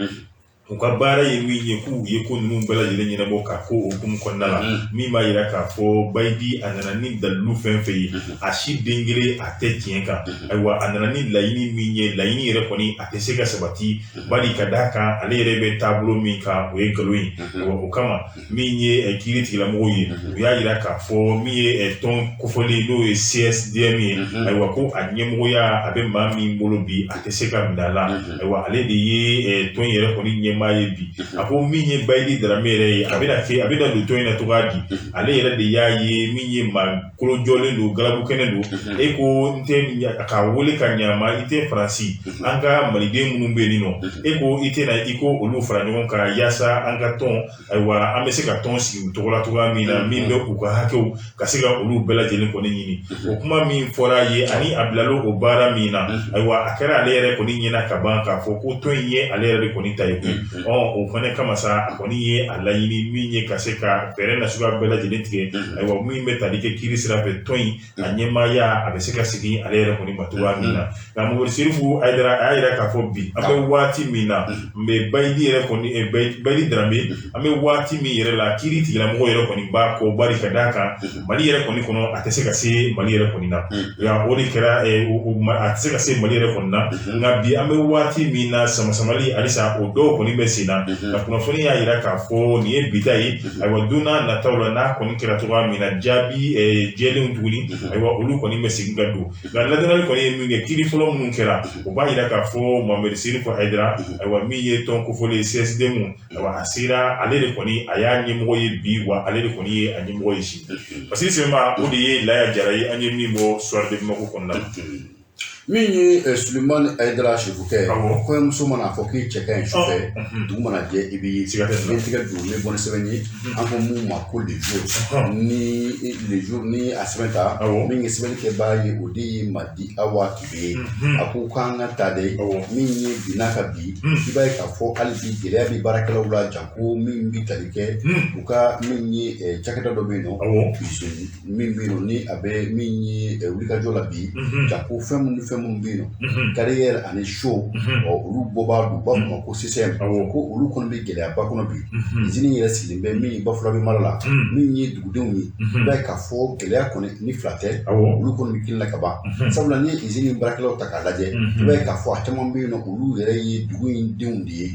u ka baara ye min ye, k'u ye ko ninnu bɛɛ lajɛlen ɲɛnabɔ ka ko hukumu kɔnɔna la, min b'a jira k'a fɔ Bayidi a nana ni dalilu fɛn fɛn ye, a si den kelen a tɛ tiɲɛ kan. Ayiwa, a nana ni laɲini min ye, laɲini yɛrɛ kɔni a tɛ se ka sabati, bari ka d'a kan ale yɛrɛ bɛ taabolo min kan, o ye nkalon ye. Ayiwa, o kama min ye kiiri tigilamɔgɔw ye, u y'a jira k'a fɔ min ye tɔn kofɔlen n'o ye CSDM ye, ayiwa, ko a ɲɛmɔgɔya a bɛ maa min bolo bi, a tɛ se ka minɛ a la. Ayiwa, ale de ye tɔn yɛrɛ kɔni ɲɛmaa ɲɛmaa ye bi. A ko min ye Bayidi Darame yɛrɛ ye, a bɛna kɛ, a bɛna don tɔn in na cogoya di? Ale yɛrɛ de y'a ye min ye maa kolojɔlen don, galabu kɛnɛ don. E ko n tɛ k'a wele ka ɲama, i tɛ Faransi, an ka maliden minnu bɛ yen nɔ, e ko i tɛna i ko olu fara ɲɔgɔn kan yaasa an ka tɔn, ayiwa, an bɛ se ka tɔn sigi u tɔgɔ la cogoya min na, min bɛ u ka hakɛw ka se ka olu bɛɛ lajɛlen kɔni ɲini. O kuma min fɔra ye ani a bilala o baara min na, ayiwa, a kɛra ale yɛrɛ kɔni ɲɛna ka ban k'a fɔ ko tɔn in ye ale yɛrɛ de kɔni ta ye koyi. O fana kama sa, a kɔni ye a laɲini min ye ka se ka fɛɛrɛ nasuguya bɛɛ lajɛlen tigɛ, ayiwa, min bɛ tali kɛ kiiri sira fɛ, tɔn in a ɲɛmaaya a bɛ se ka segin ale yɛrɛ kɔni ma cogoya min na. Nka Mohamed Serifu Hayidara a y'a yira k'a fɔ bi an bɛ waati min na, n bɛ Bayidi yɛrɛ kɔni, Bayidi Darame, an bɛ waati min yɛrɛ la, kiiri tigilamɔgɔ yɛrɛ kɔni b'a kɔ, bari ka d'a kan Mali yɛrɛ kɔni kɔnɔ, a tɛ se ka se Mali yɛrɛ kɔni na. Nka o de kɛra, a tɛ se ka se Mali yɛrɛ kɔni na. Nka bi an bɛ waati min na, samasamali halisa o dɔw kɔni bɛ sen na. Nka kunnafoni y'a yira k'a fɔ nin ye bi ta ye. Ayiwa, don n'a nataw la, n'a kɔni kɛra cogoya min na, jaabi jɛlenw tuguni, ayiwa, olu kɔni bɛ segin ka don. Nka ladɔnnali kɔni ye min kɛ, kiiri fɔlɔ minnu kɛra, o b'a yira k'a fɔ Mohamed Serifu Hayidara, ayiwa, min ye tɔn kofɔlen ye CSDM, ayiwa, a sera ale de kɔni, a y'a ɲɛmɔgɔ ye bi, wa ale de kɔni ye a ɲɛmɔgɔ ye sini. Parce que sɛbɛnba o de ye Laya Jara ye, an ye min bɔ Soir de Bamako kɔnɔna na. Min ye Sulemani Hayidara Sefukɛ, kɔɲɔmuso mana fɔ k'i cɛ ka ɲi sufɛ, dugu mana jɛ i b'i siga tɛ nin tigɛ don n bɛ bɔ ni sɛbɛn ye, an ko mun ma ko Le Jour. Ni Le Jour ni a sɛbɛn ta, min ye sɛbɛnni kɛbaa ye, o de ye Madi Awa Kebe ye. A ko k'an ka ta dɛ, min ye bi n'a ka bi, i b'a ye k'a fɔ hali bi gɛlɛya bɛ baarakɛlaw la, janko min bɛ tali kɛ u ka min ye cakɛda dɔ bɛ yen nɔ, min bɛ yen nɔ ni a bɛ min ye wulikajɔ la bi, janko fɛn minnu ni fɛn minnu bɛ yen nɔ, carrière ani chaux, olu bɔbaa don, u b'a fɔ ma ko CCM, ko olu kɔni bɛ gɛlɛyaba kɔnɔ bi. Izini yɛrɛ sigilen bɛ min ye Bafulabe mara la, min ye dugudenw ye, i b'a ye k'a fɔ gɛlɛya kɔni ni fila tɛ, olu kɔni bɛ kelen na ka ban. Sabula n'i ye izini baarakɛlaw ta k'a lajɛ, i b'a ye k'a fɔ a caman bɛ yen nɔ, olu yɛrɛ ye dugu in denw de ye.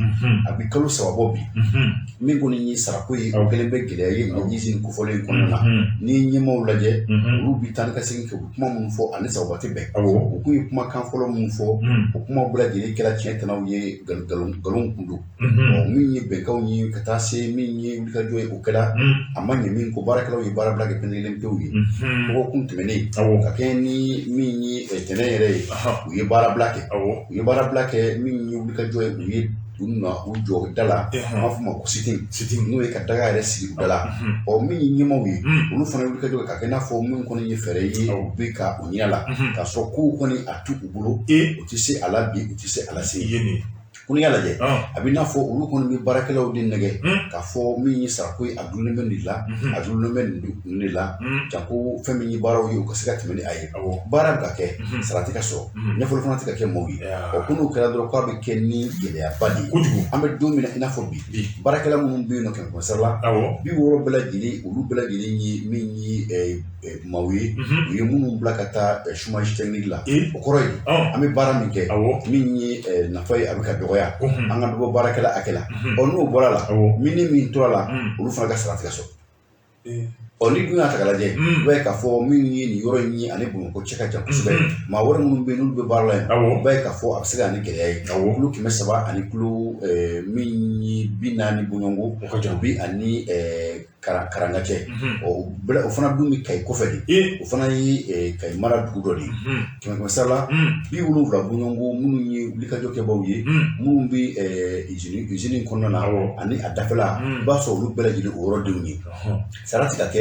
A bɛ kalo 3 bɔ bi, min kɔni ye sarako ye, o kɛlen bɛ gɛlɛya ye nin izini kofɔlen in kɔnɔna na. N'i ye ɲɛmaaw lajɛ, olu bɛ taa ni ka segin kɛ, u bɛ kuma minnu fɔ ani sababa tɛ bɛn. U kun ye kumakan fɔlɔ minnu fɔ, o kuma bɛɛ lajɛlen kɛra tiɲɛ tɛnaw ye, nkalon kun don. Min ye bɛnkanw ye ka taa se min ye wulikajɔ ye, o kɛra a ma ɲɛ min ko baarakɛlaw ye baara bila kɛ pɛnɛlen pewu ye. Dɔgɔkun tɛmɛnen, ka kɛ ni min ye tɛnɛn yɛrɛ ye, u ye baara bila kɛ. U ye baara bila kɛ, min ye wulikajɔ ye, u ye u na u jɔ da la, an b'a fɔ ma ko sit-in, n'o ye ka daga yɛrɛ sigi u da la. Min ye ɲɛmaaw ye, olu fana wulikajɔ kɛ ka kɛ i n'a fɔ min kɔni ye fɛɛrɛ ye, u bɛ ka o ɲɛ la, k'a sɔrɔ kow kɔni a t'u bolo, u tɛ se a la bi, u tɛ se a la sini. Ko n'i y'a lajɛ, a bɛ n'a fɔ olu kɔni bɛ baarakɛlaw de nɛgɛ k'a fɔ min ye sarako ye, a dulonnen bɛ nin de la, a dulonnen bɛ nin de la, janko fɛn min ye baaraw ye, u ka se ka tɛmɛ ni a ye. Baara bɛ ka kɛ, sara tɛ ka sɔrɔ, ɲɛfɔli fana tɛ ka kɛ maaw ye. Ko n'o kɛra dɔrɔn, k'a bɛ kɛ ni gɛlɛyaba de ye kojugu. An bɛ don min na i n'a fɔ bi, baarakɛla minnu bɛ yen nɔ 100 sara la, 60 bɛɛ lajɛlen, olu bɛɛ lajɛlen ye min ye maaw ye, u ye minnu bila ka taa chômage technique la. O kɔrɔ ye, an bɛ baara min kɛ, min ye nafa ye, a bɛ ka dɔgɔya, an ka dɔ bɔ baarakɛla hakɛ la. N'o bɔra la, min ni min tora la, olu fana ka sara tɛ ka sɔrɔ. Ni dun y'a ta k'a lajɛ, i b'a ye k'a fɔ min ye nin yɔrɔ in ye ani Bamakɔ cɛ ka jan kosɛbɛ. Maa wɛrɛ minnu bɛ yen n'olu bɛ baara la yen, i b'a ye k'a fɔ a bɛ se ka na ni gɛlɛya ye. Kilo 300 ani kilo min ye 40 bɔɲɔgɔnko, o bɛ ani Karanga cɛ. O fana dun bɛ Kayi kɔfɛ de, o fana ye Kayi mara dugu dɔ de ye. 100 sara la, 70 bɔɲɔgɔnko, minnu ye wulikajɔ kɛbaw ye, minnu bɛ izini kɔnɔna na ani a dafɛla, i b'a sɔrɔ olu bɛɛ lajɛlen o yɔrɔ denw ye. Sara tɛ ka kɛ,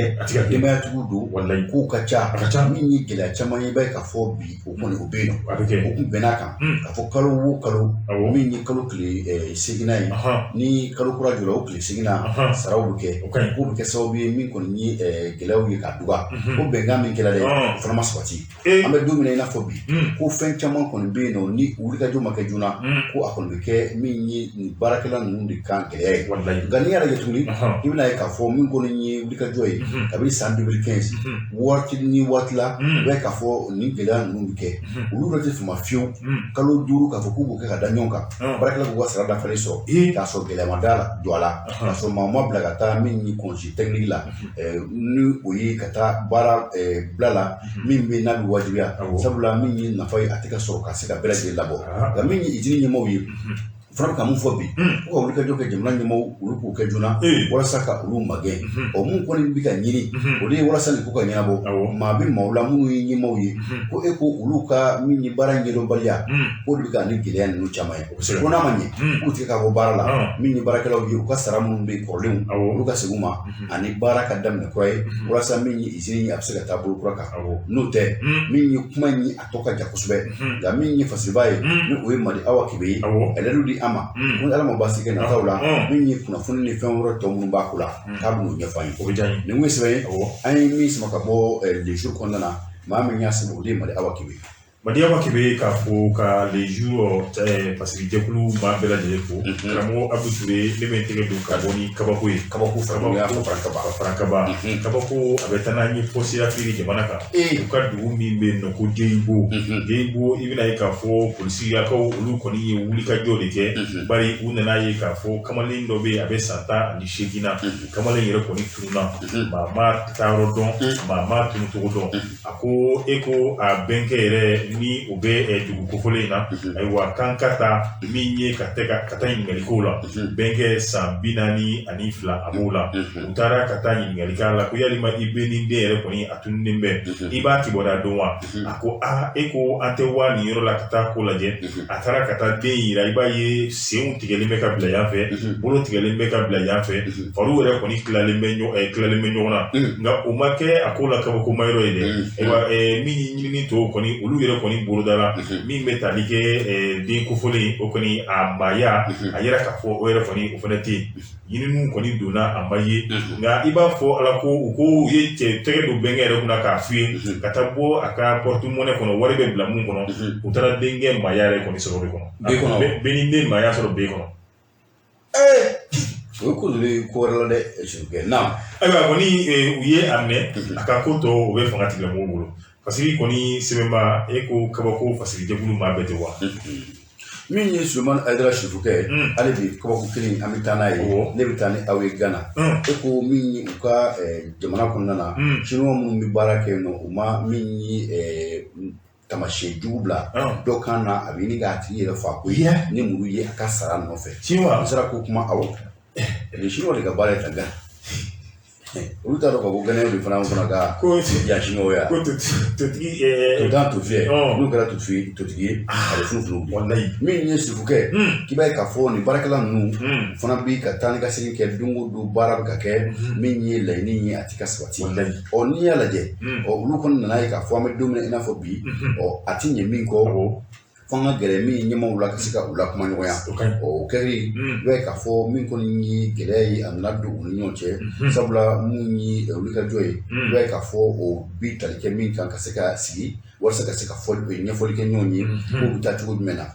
denbayatigiw don, kow ka ca, min ye gɛlɛya caman ye. I b'a ye k'a fɔ bi o kɔni o bɛ yen nɔ, o kun bɛnn'a kan k'a fɔ kalo o kalo, min ye kalo tile 8nan ye, ni kalo kura jɔra, o tile 8nan saraw bɛ kɛ. K'o bɛ kɛ sababu ye min kɔni ye gɛlɛyaw ye k'a duga. O bɛnkan min kɛra dɛ, o fana ma sabati. An bɛ don min na i n'a fɔ bi, ko fɛn caman kɔni bɛ yen nɔ, ni wulikajɔ ma kɛ joona, ko a kɔni bɛ kɛ min ye nin baarakɛla ninnu de kan gɛlɛya ye. Nka n'i y'a lajɛ tuguni, i bɛna ye k'a fɔ min kɔni ye wulikajɔ ye kabini san 2015, waati ni waati la, i b'a ye k'a fɔ nin gɛlɛya ninnu bɛ kɛ. Olu yɛrɛ tɛ fama fiyewu kalo 5 k'a fɔ k'u b'o kɛ ka da ɲɔgɔn kan, baarakɛla k'u ka sara dafalen sɔrɔ, k'a sɔrɔ gɛlɛya ma da don a la, k'a sɔrɔ maa ma bila ka taa min ye congé technique la, ni o ye ka taa baara bila la min bɛ n'a bɛ wajibiya. Sabula min ye nafa ye, a tɛ ka sɔrɔ ka se ka bɛɛ lajɛlen labɔ. Nka min ye izini ɲɛmaaw ye, U fana bɛ ka mun fɔ bi, ko ka wulikajɔ kɛ jamana ɲɛmaaw, olu k'u kɛ joona walasa ka olu magɛn. Ɔ, mun kɔni bɛ ka ɲini, o de ye walasa nin ko ka ɲɛnabɔ. Maa bɛ maaw la minnu ye ɲɛmaaw ye, ko e ko olu ka min ye baara ɲɛdɔnbaliya, k'o de bɛ ka ni gɛlɛya ninnu caman ye. Ko n'a ma ɲɛ k'u tigɛ ka bɔ baara la, min ye baarakɛlaw ye, u ka sara minnu bɛ yen kɔrɔlenw, olu ka segin u ma, ani baara ka daminɛ kura ye, walasa min ye izini ye, a bɛ se ka taa bolo kura kan. N'o tɛ, min ye kuma in ye, a tɔ ka ja kosɛbɛ. Nka min ye fasiriba ye, ni o ye Madi Awa Kebe ye, ale di an ma ko ni Ala ma baasi kɛ nataw la, min ye kunnafoni ni fɛn wɛrɛ tɔ minnu b'a ko la, k'a bɛn'o ɲɛfɔ an ye. O bɛ diya n ye. Nin kun ye sɛbɛn ye an ye min sama ka bɔ Le Jour kɔnɔna na. Maa min y'a sɛbɛn, o de ye Madi Awa Kebe. Madi Awa Kebe k'a fɔ ka Le Jour fasiri jɛkulu maa bɛɛ lajɛlen fo. Karamɔgɔ Abu Ture, ne bɛ n tɛgɛ don ka bɔ ni kabako ye. Kabako fara Farakaba. Kabako, a bɛ taa n'an ye fɔ Sirafiri jamana kan. U ka dugu min bɛ yen nɔ ko Jeyibo. Jeyibo, i bɛna ye k'a fɔ polisilakaw, olu kɔni ye wulikajɔ de kɛ, bari u nana ye k'a fɔ kamalen dɔ bɛ yen, a bɛ san 18 na. Kamalen yɛrɛ kɔni tununna, maa ma taayɔrɔ dɔn, maa ma tunucogo dɔn. A ko e ko a bɛnkɛ yɛrɛ ni o bɛ dugu kofɔlen in na, ayiwa, k'an ka taa min ye ka taa ɲininkali kow la. Bɛnkɛ san 42 a b'o la. U taara ka taa ɲininkali k'a la ko yalima i bɛ ni den yɛrɛ kɔni a tununnen bɛ, i b'a kibaruya dɔn wa? A ko aa, e ko an tɛ waa nin yɔrɔ la ka taa ko lajɛ. A taara ka taa den yira, i b'a ye senw tigɛlen bɛ ka bila yan fɛ, bolo tigɛlen bɛ ka bila yan fɛ, fariw yɛrɛ kɔni tilalen bɛ ɲɔgɔn na. Nka o ma kɛ a ko la kabakoma yɔrɔ ye dɛ. Ayiwa, min ye ɲinini tɔw kɔni, olu yɛrɛ kɔni bolodara min bɛ tali kɛ den kofɔlen, o kɔni a maaya a yɛrɛ k'a fɔ o yɛrɛ kɔni o fana tɛ yen. Ɲininiw kɔni donna, a ma ye. Nka i b'a fɔ ala ko u ko u ye cɛ tɛgɛ don bɛnkɛ yɛrɛ kunna k'a f'u ye ka taa bɔ a ka porte-monnaie kɔnɔ, wari bɛ bila mun kɔnɔ. U taara denkɛ maaya yɛrɛ kɔni sɔrɔ o de kɔnɔ. Bɛɛ ni den maaya sɔrɔ bɛɛ kɔnɔ. O ye ko dɔ ye ko wɛrɛ la dɛ, Sirikɛ. Naam. Ayiwa, kɔni u ye a minɛ, a ka ko tɔ o bɛ fanga tigilamɔgɔw bolo. Fasiri kɔni sɛbɛnba, e ko kabako fasiri jɛkulu maa bɛɛ tɛ wa? Min ye Sulemani Ayidara Sirifukɛ, hali bi kabako kelen an bɛ taa n'a ye. Ne bɛ taa ni aw ye Gana. E ko min ye u ka jamana kɔnɔna na, Chinois minnu bɛ baara kɛ yen nɔ, u ma min ye taamasiyɛn jugu bila dɔ kan na, a bɛ ɲini k'a tigi yɛrɛ fa ko ni muru ye a ka sara nɔfɛ. Chinois n sera ko kuma, awɔ. Ni Chinois de ka baara ye tan Gana. Olu t'a dɔn k'a fɔ Ganaw de fana ka ko yan Chinois ya. Ko totigi totan to fiyɛ, n'o kɛra totigi ye, a bɛ funufunu. Walayi. Min ye Sirifukɛ, k'i b'a ye k'a fɔ nin baarakɛla ninnu fana bi ka taa ni ka segin kɛ don o don, baara bɛ ka kɛ min ye laɲini ye, a ti ka sabati. Walayi. Ɔ, n'i y'a lajɛ, ɔ, olu kɔni nana ye k'a fɔ an bɛ don min na i n'a fɔ bi, ɔ, a ti ɲɛ min kɔ, fo an ka gɛrɛ min ɲɛmaaw la ka se ka u la kuma ɲɔgɔnya. Ɔ, o kɛli, i b'a ye k'a fɔ min kɔni ye gɛlɛya ye, a nana don u ni ɲɔgɔn cɛ, sabula mun ye wulikajɔ ye, i b'a ye k'a fɔ o bi tali kɛ min kan ka se ka sigi walasa ka se ka ɲɛfɔli kɛ ɲɔgɔn ye k'o bɛ taa cogo jumɛn na.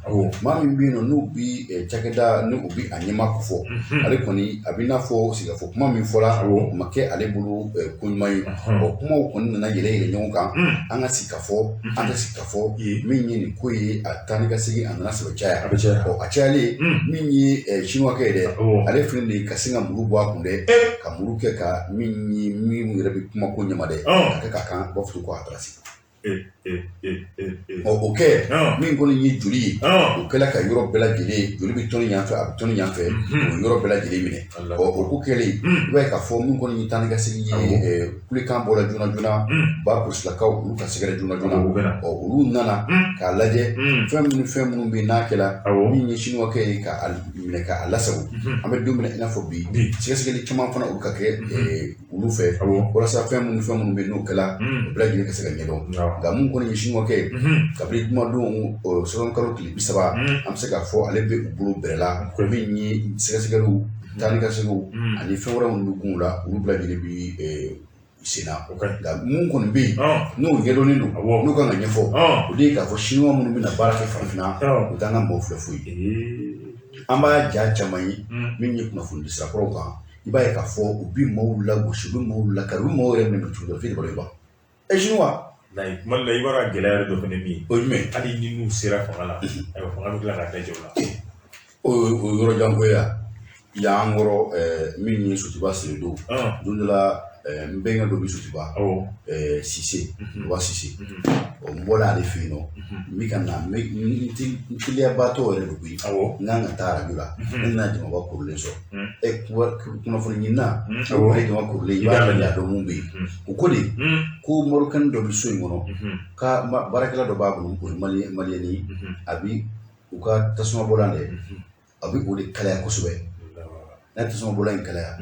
Maa min bɛ yen nɔ n'o bi cakɛda ni o bi a ɲɛmaa ko fɔ, ale kɔni a bɛ n'a fɔ sigikafɔ kuma min fɔra, o ma kɛ ale bolo ko ɲuman ye. Ɔ, kumaw kɔni nana yɛlɛ yɛlɛ ɲɔgɔn kan, an ka sigi ka fɔ, an ka sigi ka fɔ min ye nin ko ye, a taa ni ka segin a nana sɛbɛ caya. Ɔ, a cayalen, min ye Chinois kɛ ye dɛ, ale filɛ nin ye ka sin ka muru bɔ a kun dɛ, ka muru kɛ ka min ye min yɛrɛ bɛ kuma ko ɲɛma dɛ, ka kɛ ka kan u b'a fɔ ko a taara se. Ɔ, o kɛ min kɔni ye joli ye, o kɛla ka yɔrɔ bɛɛ lajɛlen, joli bɛ tɔni yan fɛ, a bɛ tɔni yan fɛ, o yɔrɔ bɛɛ lajɛlen minɛ. Ɔ, o ko kɛlen, i b'a ye k'a fɔ min kɔni ye taa ni ka segin ye, kulekan bɔra joona joona, ba polisilakaw olu ka sɛgɛrɛ joona joona. Ɔ, olu nana k'a lajɛ fɛn minnu fɛn minnu bɛ yen n'a kɛla min ye Chinois kɛ ye k'a minɛ k'a lasago. An bɛ don min na i n'a fɔ bi, sɛgɛsɛgɛli caman fana olu ka kɛ olu fɛ, walasa fɛn minnu bɛ yen n'o kɛla, o bɛɛ lajɛlen ka se ka ɲɛdɔn. Nka mun kɔni ye Chinois kɛ ye, kabini jumadon sɔrɔ kalo tile 30, an bɛ se k'a fɔ ale bɛ u bolo bɛrɛ la, min ye sɛgɛsɛgɛliw, taa ni ka seginw ani fɛn wɛrɛ minnu bɛ kun u la, olu bɛɛ lajɛlen bi sen na. Nka mun kɔni bɛ yen n'o ɲɛdɔnnen don, n'o kan ka ɲɛfɔ, o de ye k'a fɔ Chinois minnu bɛna baara kɛ farafinna, u t'an ka maaw filɛ foyi ye. An b'a ja caman ye min ye kunnafoni sirakɔrɔw kan, i b'a ye k'a fɔ u bɛ maaw lagosi, u bɛ maaw lakari, u bɛ maaw yɛrɛ minɛ cogo dɔ f'i de b'a e Chinois. Tuma dɔ la i b'a dɔn gɛlɛya yɛrɛ dɔ fana min ye. O ye jumɛn? Hali ni n'u sera fanga la, ayiwa, fanga bɛ tila k'a da jɔ o la. O yɔrɔ jan ko ye yan kɔrɔ min ye Sotiba Seredo don dɔ la. N bɛnkɛ dɔ bɛ Sotuba, Sise wa Sise. N bɔra ale fɛ yen nɔ, n bɛ ka na, n teliyabaatɔ yɛrɛ de koyi. N kan ka taa arajo la, ne nana jamaba korilen sɔrɔ. Ɛ, kunnafoni ɲinina, o ye jama korilen, i b'a lajɛ a dɔn mun bɛ yen. O ko de ko Marokɛni dɔ bɛ so in kɔnɔ, ka baarakɛla dɔ b'a bolo, o ye maliyɛn ye, a bɛ u ka tasumabɔlan dɛ, a bɛ o de kalaya kosɛbɛ. N'a ye tasumabɔlan in kalaya,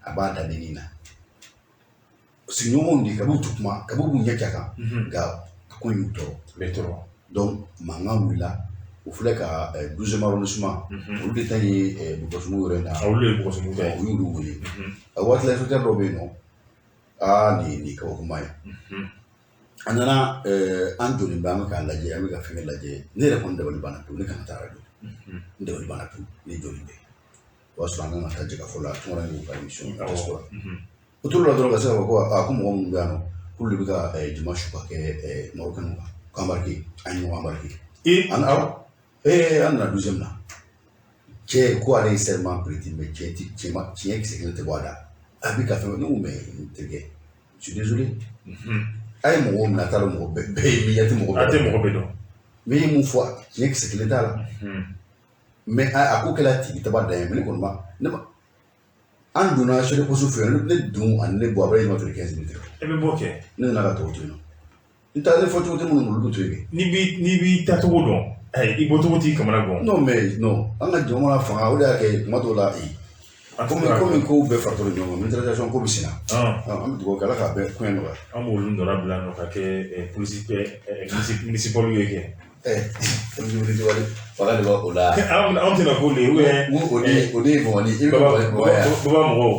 a b'a da nin na. Sigiɲɔgɔnw de kab'u tɛ kuma, kab'u b'u ɲɛ ja kan, nka a ko y'u tɔɔrɔ. Bɛ tɔɔrɔ. Donc mankan wulila. O filɛ ka 12e arrondissement, olu de ta ye Bɔkɔsumu yɔrɔ in na. Olu ye Bɔkɔsumu ta ye. U y'olu wele. A waati la, inspecteur dɔ bɛ yen nɔ. Aa, nin ye kabakoma ye. A nana, an jɔlen bɛ, an bɛ k'a lajɛ, an bɛ ka fɛnkɛ lajɛ. Ne yɛrɛ kɔni dabali banna pewu, ne kan ka taa arajo, n dabali banna pewu, ne jɔlen bɛ. O y'a sɔrɔ an kan ka taa jɛkafɔ la, Tunkara y'u ka émission. O tor'o la dɔrɔn ka se k'a fɔ ko aa, ko mɔgɔ minnu bɛ yan nɔ, k'olu de bɛ ka jama su ka kɛ Marokɛnw kan, k'an embarqué. An ye ɲɔgɔn embarqué. An awɔ, an nana 12e na. Cɛ ko ale ye serment prêté, mais cɛ ti cɛ ma tiɲɛ kisɛ kelen tɛ bɔ a da. A bɛ ka fɛn, ne ko mais n terikɛ, je suis désolé. A ye mɔgɔw minɛ, a t'a dɔn mɔgɔ bɛɛ ye min ye, a tɛ mɔgɔ A tɛ mɔgɔ bɛɛ dɔn. N ye mun fɔ, tiɲɛ kisɛ kelen t'a la. Mais a ko kɛla tigi taba dan ye, mais ne kɔni ma ne ma. An donna chef de poste fɛ yen, ne dun ani ne bɔ, a bɛ yɛlɛma to 15 minutes. E bɛ bɔ kɛ. Ne nana ka tɔw to yen nɔ. N taara ne fɔ cogo tɛ minnu bolo, olu bɛ to yen. N'i b'i tacogo dɔn, ayi, i bɔcogo t'i kamana gan. Non, mais non, an ka jamana fanga, o de y'a kɛ kuma dɔw la komi kow bɛɛ faratɔ ɲɔgɔn kan, militarisation ko bɛ sen na. An bɛ dugawu kɛ Ala k'a bɛɛ koɲɛ nɔgɔya. An b'olu nɔra bila nɔ ka kɛ polisi municipal ye kɛ. Polisi municipal fanga de b'a o la. Anw tɛna k'olu ye ou bien. O de ye mɔgɔ ni i bɛ baba baba mɔgɔw.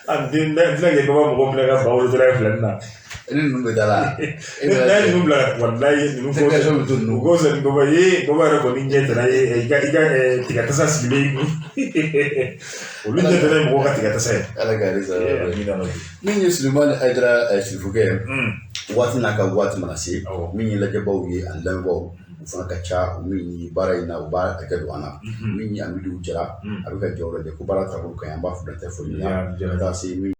An den tɛna kɛ baba mɔgɔw minɛ ka ba wolo dɔrɔn fila na. Ni ninnu bɛ da la. N'a ye ninnu bila, walayi ninnu ko bɛ to ninnu. U ko sɔn ni baba ye, baba yɛrɛ kɔni ɲɛ tɛna ye i ka tiga tasa sigilen i kun. Olu ɲɛ tɛna ye mɔgɔw ka tiga tasa ye. Ala ka yɛrɛ sara. Min ye Sulemani Hayidara Sirifukɛ ye, waati n'a ka waati mana se, min ye lajɛbaw ye ani lamɛnbaaw, u fana ka ca min ye baara in na, u b'a hakɛ don an na. Min ye Amidu Jara, a bɛ ka jaw lajɛ ko baara taabolo ka ɲi, an b'a fɔ dan tɛ foli min na ka taa se min